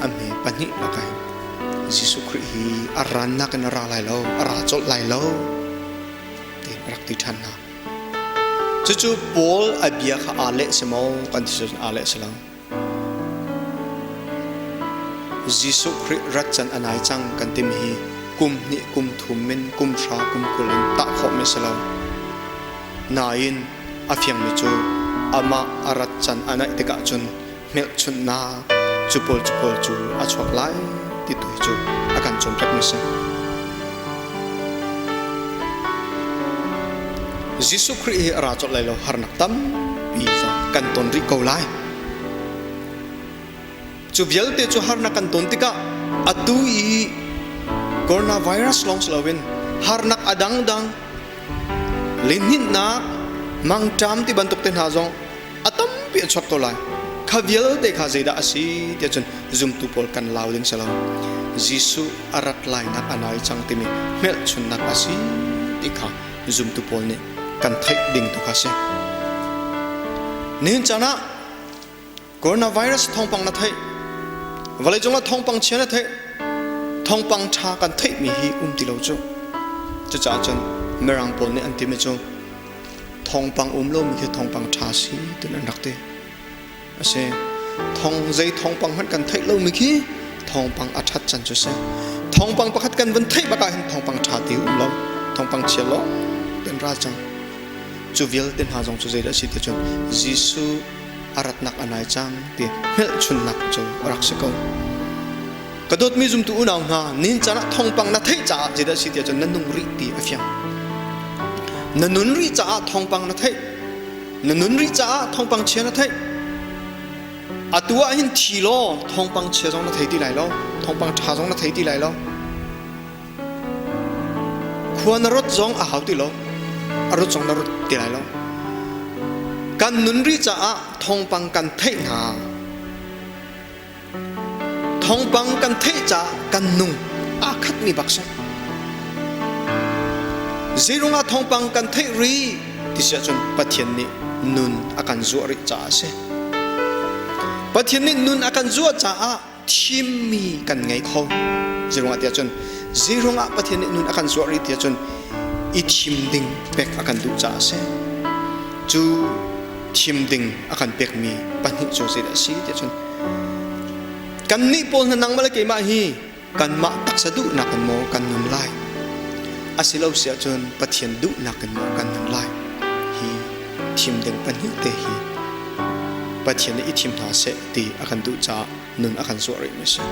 a hme pahnih lakah hin Jesuh Khrih hi a rannak in a ra lai lo, a ra colh lai lo tiin a rak ti ṭhan hna. Cucu Paul a bia kha aa leh si maw kan ti cun aa leh si lo. Jesuh Khrih rat can a nai cang kan timi hi kum hnih, kum thum in, kum hra, kum 20 in tah khawhmi a si lo. Nain a fiangmi cu amah a rat can a naih tikah cun hmelchunhnak cu pawl cu pawl cu a chuak lai ti tu hi cu a kan cawnpiakmi a si. Jesuh Khrih hi a ra colh lai lo, harnak tampi zong kan ton rih ko lai. Cu vialte cu harnak kan ton tikah atu i coronavirus lawng si loin harnak a dangdang lihninhnak, mangṭam ti bantuk te hna zong a tampi a chuak ko lai. Kha vialte kha zeidah a si tiah cun zumtu pawl kan lau ding si lo. Jesuh a rat lainak a nai cang timi hmelchunnak a si ti kha zumtu pawl nih kan theih ding tu kha a si. Nihin caan ah coronavirus thawngpang na theih, vawleicung ah thawngpang chia na theih, thawngpang ṭha kan theihmi hi um ti lo cu. Cucaah cun Mirang pawl nih an timi cu thawngpang um lomi khi thawngpang ṭha si tin an rak ti. A si. Thawng zei thawngpang hmanh kan theih lomi khi thawngpang a ṭhat can cu si. Thawngpang pakhat kan vun theih bak ah hin thawngpang ṭha ti um lo. Thawngpang chia lawng ten ra cang. Cu vialte hna zong cu zeidah a si ti cun Jesuh a ratnak a nai cang ti hmelchunnak cu a rak si ko. Ka dawtmi zumtu unau hna, nin caan ah thawngpang na theih caah zeidah a si tiah cun na nung rih ti a fiang. Na nun rih caah thawngpang na theih. Na nun rih caah thawngpang chia na theih. Atu ah hin thi law thawngpang chia zong na thei ti lai lo, thawngpang ṭha zong na thei ti lai lo. Khua na rot zong a hau ti lo, a rot zong na rot ti lai lo. Kan nun rih caah thawngpang kan theih hna. Thawngpang kan theih caah kan nung aa khatmi bak si. Zeirung ah thawngpang kan theih rih ti si ahcun Pathian nih nun a kan zuah rih caah a si. Pathian nih nun a kan zuah caah thimmi kan ngei kho. Zeirung ah tiah cun zeirung ah Pathian nih nun a kan zuah rih tiah cun i thim ding pek a kan duh caah a si. Cu thim ding a kan pekmi pahnih cu zeidah a si tiah cun kannih pawl hna nangmah le keimah hi kanmah taksa duhnak in maw kan nun lai asilo si ahcun Pathian duhnak in maw kan nun lai hi thim ding pahnih te hi Pathian nih i thim hna seh ti a kan duh caah nun a kan zuah rihmi a si.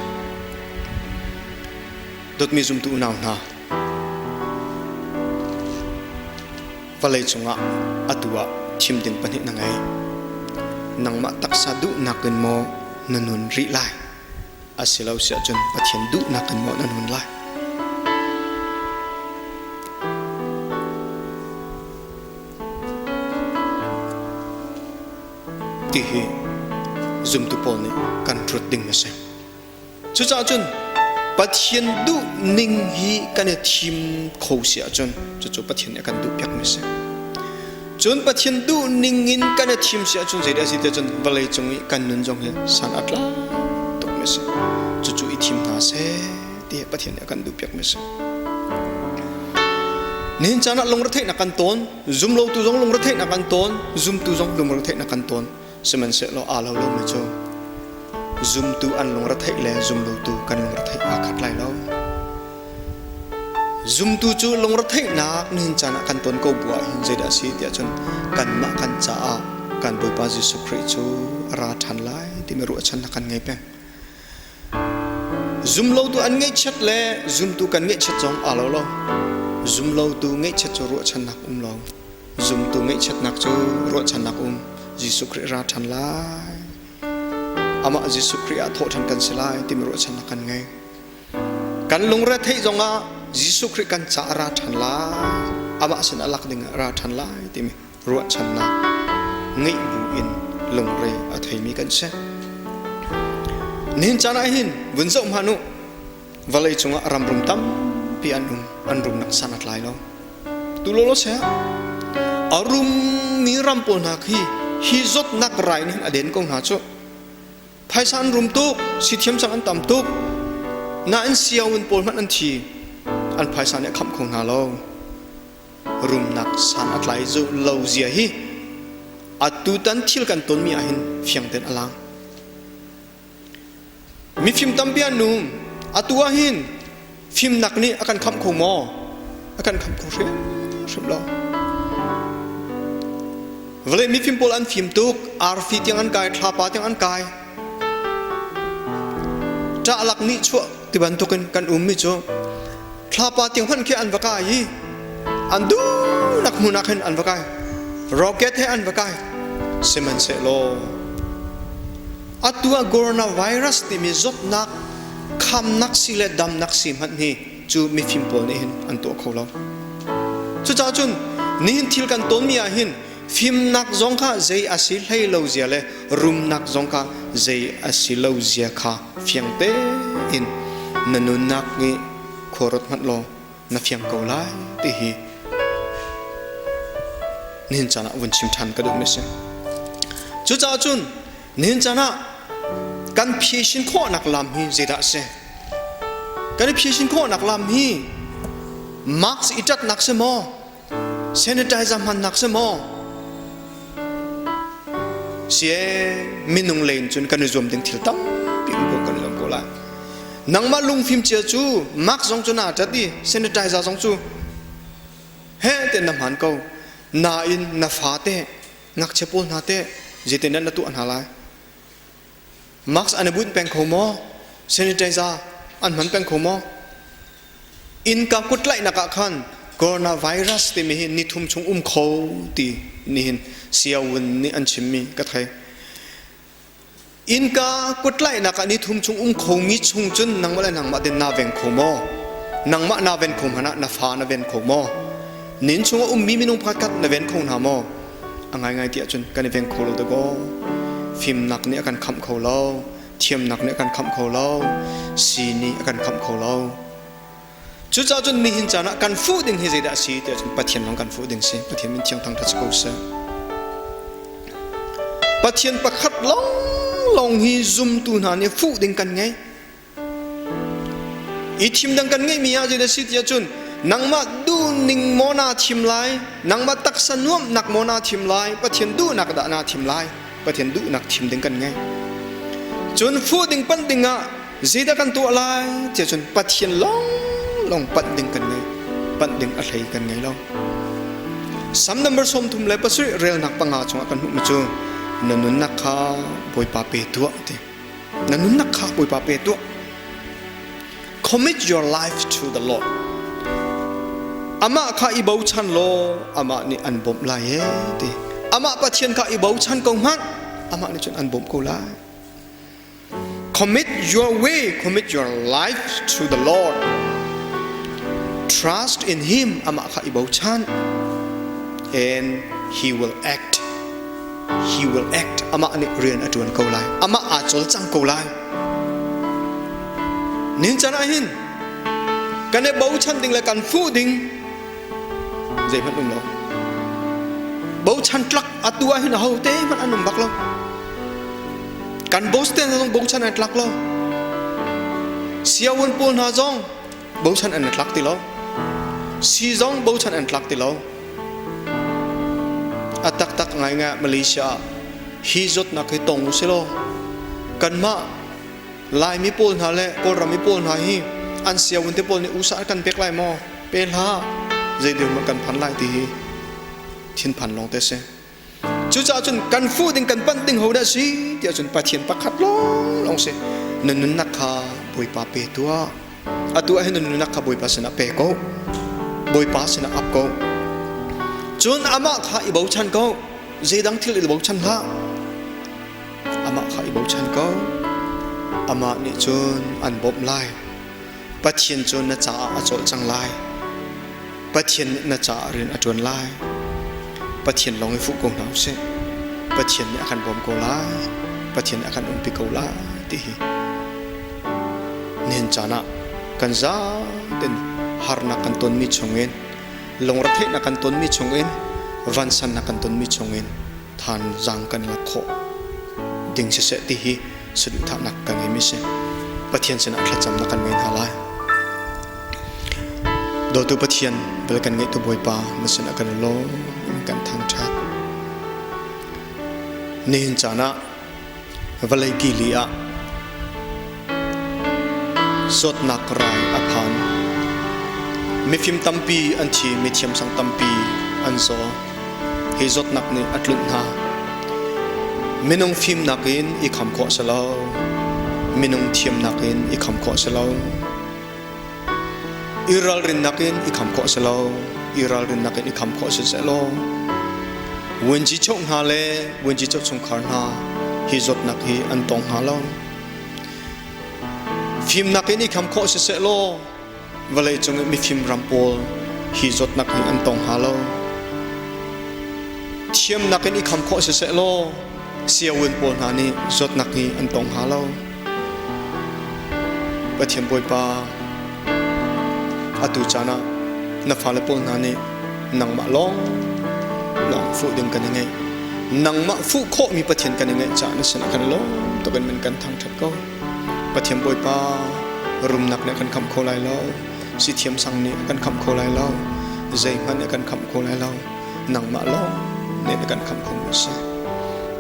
Dawtmi zumtu unau hna, Vawlei cungah atu ah thim ding pahnih na ngei. Nangmah taksa duhnak in maw na nun rih lai? Asilo si ahcun Pathian duhnak in maw na nun lai? Ti hi zumtu pawl nih kan hrut ding a si. Cucaah cun Pathian duh ning hi kan i thim kho si ahcun cucu Pathian nih a kan duh piakmi a si. Cun Pathian duh ning in kan i thim si ahcun zeidah a si ti cun vawlei cung i kan nun zong hi san a tlak tukmi a si. Cucu i thim hna seh ti Pathian nih a kan duh piakmi a si. Nihin caan ah lungretheihnak kan tawn, zumlotu zong lungretheihnak kan tawn, zumtu zong lungretheihnak kan tawn. Sihmanhsehlaw aa lo lomi cu zumtu an lungretheih le zumlotu kan lungretheih aa khat lai lo. Zumtu cu lungretheihnak nihin caan ah kan ton ko bu ah hin zeidah a si tiah cun kanmah kan caah kan Bawipa Jesuh Khrih cu a ra ṭhan lai timi ruahchannak kan ngei peng. Zumlotu an ngaihchiat le zumtu kan ngaihchiat zong aa lo lo. Zumlotu ngaihchiat cu ruahchannak um lo. Zumtu ngaihchiatnak cu ruahchannak um. Jesuh Khrih ra ṭhan lai. Amah Jesuh Khrih ah thawhṭhan kan si lai timi ruahchannak kan ngei. Kan lungre theih zongah Jesuh Khrih kan caah ra ṭhan lai, amah sinah lak ding ah ra ṭhan lai timi ruahchannak ngeih bu in lungre a theimi kan si. Nihin caan ah hin vun zoh hmanh u, vawlei cungah ram rum tampi an um, an rumnak san a tlai lo. Tu lawlaw seh, a rummi ram pawl hna khi hi zawtnak rai nih hin a den ko hna cu. Phaisa an rum tuk, sithiam cang an tam tuk. Nain sianginn pawl hmanh an thi. An phaisa nih a khamh kho hna lo. Rumnak san a tlai lo zia hi atutan thil kan tonmi ah hin fiang tein a lang. Mifim tampi an um. Atu ah hin Fimnak nih a kan khamh kho maw? A kan khamh kho hrimhrim lo. Vawlei mifim pawl an fim tuk, arfi tiang an kai, thlapa tiang an kai. Ṭahlak nih chuah ti bantukin kan ummi cu thlapa tiang hmanh khi an va kai i an duhnak hmun ah khin an va kai. Rocket he an va kai. Sihmanhsehlaw atu ah coronavirus timi zawtnak khamnak si le damnak si hmanh hi cu mifim pawl nih hin an tuah kho lo. Cucaah cun nihin thil kan tawnmi ah hin fimnak zong kha zei a si hlei lo zia le rumnak zong kha zei a si lo zia kha fiang tein na nunnak nih khuaruat hmanh law na fiang ko lai ti hi nihin caan ah vun chim ṭhan ka duhmi a si. Cucaah cun Nihin caan ah kan phisin khawhnak lam hi zeidah a si? Kan i phisin khawhnak lam hi mask i ṭatnak si maw? Sanitizer hmannak si maw? Sie minung lei in cun kan i zuam ding thil tampi um ko kan i zuam ko lai. Nangmah lungfim cia cu mask zong cu naa ṭat i sanitizer zong cu he te na hman ko. Nain na fate Ngakchia pawl hna teh zeitin na tuah hna lai? Mask an i bunh peng kho maw? Sanitizer an hman peng kho maw? Innka kut tlaihnak ah khan coronavirus timi hi nithum chung um kho ti nihin siawun nih an chimmi ka thei. Innka kuttlaihnak ah nithum chung um khomi chung cun nangmah le nangmah ten naa veng kho maw? Nangmah naa ven kho hmanh ah na fa na ven kho maw? Nin chungah ummi minung pakhatkhat na ven kho hna maw? A ngaingai ti ahcun kan i veng kho lo dakaw. Fimnak nih a kan khamh kho lo, thiamnak nih a kan khamh kho lo, sii nih a kan khamh kho lo. Cucaah cun nihin caan ah kan fuh ding hi zeidah a si tiah cun Pathian lawng kan fuh ding si. Pathian min thiang thangṭhat si ko seh. Pathian pakhat lawnglawng hi zumtu hna nih fuh ding kan ngei. I thim dang kan ngeihmi ah zeidah si tiah cun nangmah duhning maw naa thim lai, nangmah taksa nuamhnak maw naa thim lai, Pathian duhnak dah naa thim lai. Pathian duhnak thim ding kan ngei. Cun fuh ding panh ding ah Zeidah kan tuah lai tiah cun Pathian lawnglawng panh ding kan ngei. Panh ding a hlei kan ngei lo. Sam number 37 relnak panga chungah kan hmuhmi cu na nunnak kha Bawipa pe tuah ti. Na nunnak kha Bawipa pe tuah. Commit your life to the Lord. Amah kha i bochan law amah nih an bawmh lai e ti. Amah Pathian kha i bochan ko hmanh amah nih cun an bawmh ko lai. Commit your way, commit your life to the Lord. Trust in Him, amah kha i bochan. And He will act. He will act. Amah nih rian a ṭuan ko lai. Amah aa cawlcang ko lai. Nihin caan ah hin kan i bochan ding le kan fuh ding zeihmanh um lo. Bochan tlak atu ah hin aho te hmanh an um bak lo. Kan boss te hna zong bochan an tlak lo. Siawun pawl hna zong bochan an tlak ti lo. Si zong bochan an tlak ti lo. A taktak ngaingai Malaysia ah hi zawtnak hi tong u silaw kanmah Laimi pawl hna le Kawlram mi pawl hna hi an siawun te pawl nih usa an kan pek lai maw? Pe hlah. Zei dirhmun kan phan lai ti hi thinphan lawng te si. Cucaah cun kan fuh ding kan panh ding ho dah si tiah cun Pathian pakhat lawnglawng si. Na nunnak kha Bawipa pe tuah. Atu ah hin na nunnak kha Bawipa sinah pe ko. Bawipa sinah ap ko. Cun amah kha i bochan ko. Zeidang thil i bochan hlah. Amah kha i bochan ko. Amah nih cun an bawmh lai. Pathian cu na caah a cawlcang lai. Pathian nih na caah rian a ṭuan lai. Pathian lawng i fuh ko hna usih. Pathian nih a kan bawm ko lai. Pathian nih a kan umpi ko lai ti hi nihin caan ah kan zaten harnak kan tonmi chungin lungretheihnak kan tonmi chungin vansannak kan tonmi chungin thanzang kan lak khawh ding siseh ti hi saduhthahnak ka ngeimi si. Pathian sinah thlacamnak kan ngei hna lai. Dawtu Pathian, vel kan ngeihtu Bawipa, na sinah kan i lawm, kan thangṭhat. Nihin caan ah vawlei kili ah zawtnak rai a phan. Mifim tampi an thi, mithiamsang tampi an zaw. Hi zawtnak nih a tlunh hna. Minung fimnak in i kham khawh si lo. Minung thiamnak in i kham khawh si lo. I ralrinnak in i kham khawh si lo. I ralrinnak in i kham khawh si seh law vuanci choh hna le vuanci choh chungkhar hna hi zawtnak hi an tong hnga lo. Fimnak in i kham khawh si seh law vawlei cung i mifim ram pawl hi zawtnak hi an tong hnga lo. Thiamnak in i kham khawh si seh law siawun pawl hna nih zawtnak hi an tong hnga lo. Pathian Bawipa, atu caan ah na fale pawl hna nih nangmah lawng lawng fuh ding kan i ngeih. Nangmah fuh khawhmi Pathian kan i ngeih caah na sinah kan i lawm tuk in min kan thangṭhat ko. Pathian Bawipa, rumnak nih a kan khamh kho lai lo, si thiamsang nih a kan khamh kho lai lo, zeihmanh nih a kan khamh kho lai lo. Nangmah lawng nih na kan khamh kho mi si.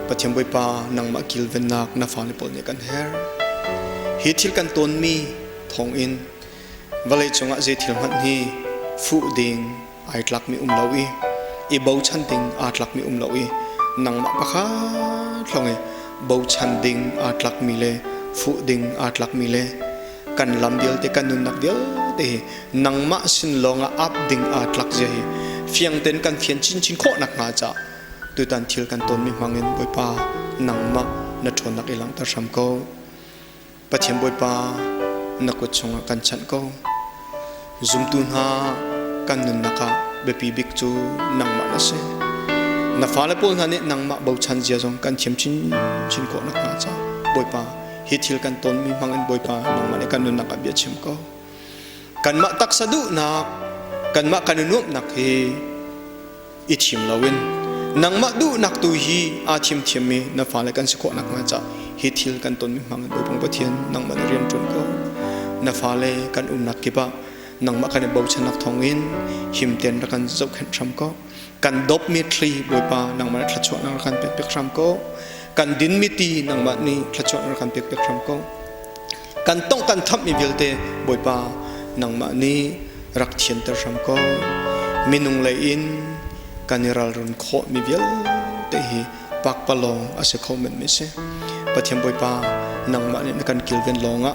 Pathian Bawipa, nangmah kilvennak na fale pawl nih kan herh. Hi thil kan tawnmi thawngin vawlei cungah zei thil hmanh hi fuh ding ai tlakmi um lo i i bochan ding aa tlakmi um lo i nangmah pakhat lawng i bochan ding aa tlakmi le fuh ding aa tlakmi le kan lam vialte kan nunnak vialte hi nangmah sin lawngah ap ding aa tlak zia hi fiang tein kan fian chinchin khawh nakhnga ca tutan thil kan tonmi hmangin Bawipa nangmah na ṭhawnnak i langhter hram ko. Pathian Bawipa na kut chungah kan chanh ko. Zumtu hna kan nunnak ah biapi bik cu nangmah na si. Na fale pawl hna nih nangmah bochan zia zong kan thiam chinchin khawh nakhnga ca Bawipa hi thil kan tonmi hmangin Bawipa nangmah nih kan nunnak ah bia chim ko. Kanmah taksa duhnak, kanmah kan i nuamhnak hi i thim loin nangmah duhnak tu hi aa thim thiammi na fale kan si khawh nakhnga ca hi thil kan tonmi hmang in Bawipa Pathian nangmah na rian ṭuan ko. Na fale kan umnak kip ah nangmah kan i bochannak thawngin him tein rak kan zohkhenh hram ko. Kan dawpmi thli Bawipa nangmah nih thluachuahnak rak kan pek piak hram ko. Kan dinmi ti nangmah nih thluachuahnak rak kan pek piak hram ko. Kan tongh kan thammi vialte Bawipa nangmah nih rak thianter hram ko. Minung lei in kan i ralrin khawhmi vialte hi pakpalawng a si kho menmi si. Pathian Bawipa nangmah nih na kan kilven lawngah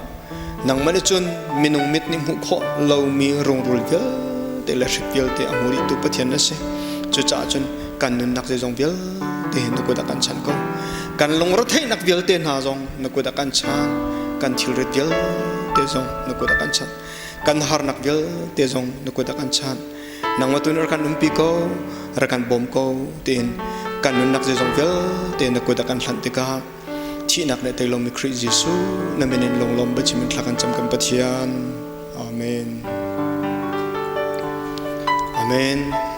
nangmah nih cun minung mit nih hmuh khawh lomi rungrul vialte le hrik vialte a hmu dihtu Pathian na si. Cucaah cun kan nunnak zeizong vialte hi na kut ah kan chan ko. Kan lungretheihnak vialte hna zong na kut ah kan chan. Kan thilrit vialte zong na kut ah kan chan. Kan harnak vialte zong na kut ah kan chan. Nangmah tu nih rak kan umpi ko, rak kan bawm ko tiin kan nunnak zeizong vialte na kut ah kan hlanh tikah Thihnak le tei lomi Khrih Jesuh na min in lunglawm biachim in thla kan cam kan Pathian. Amen. Amen.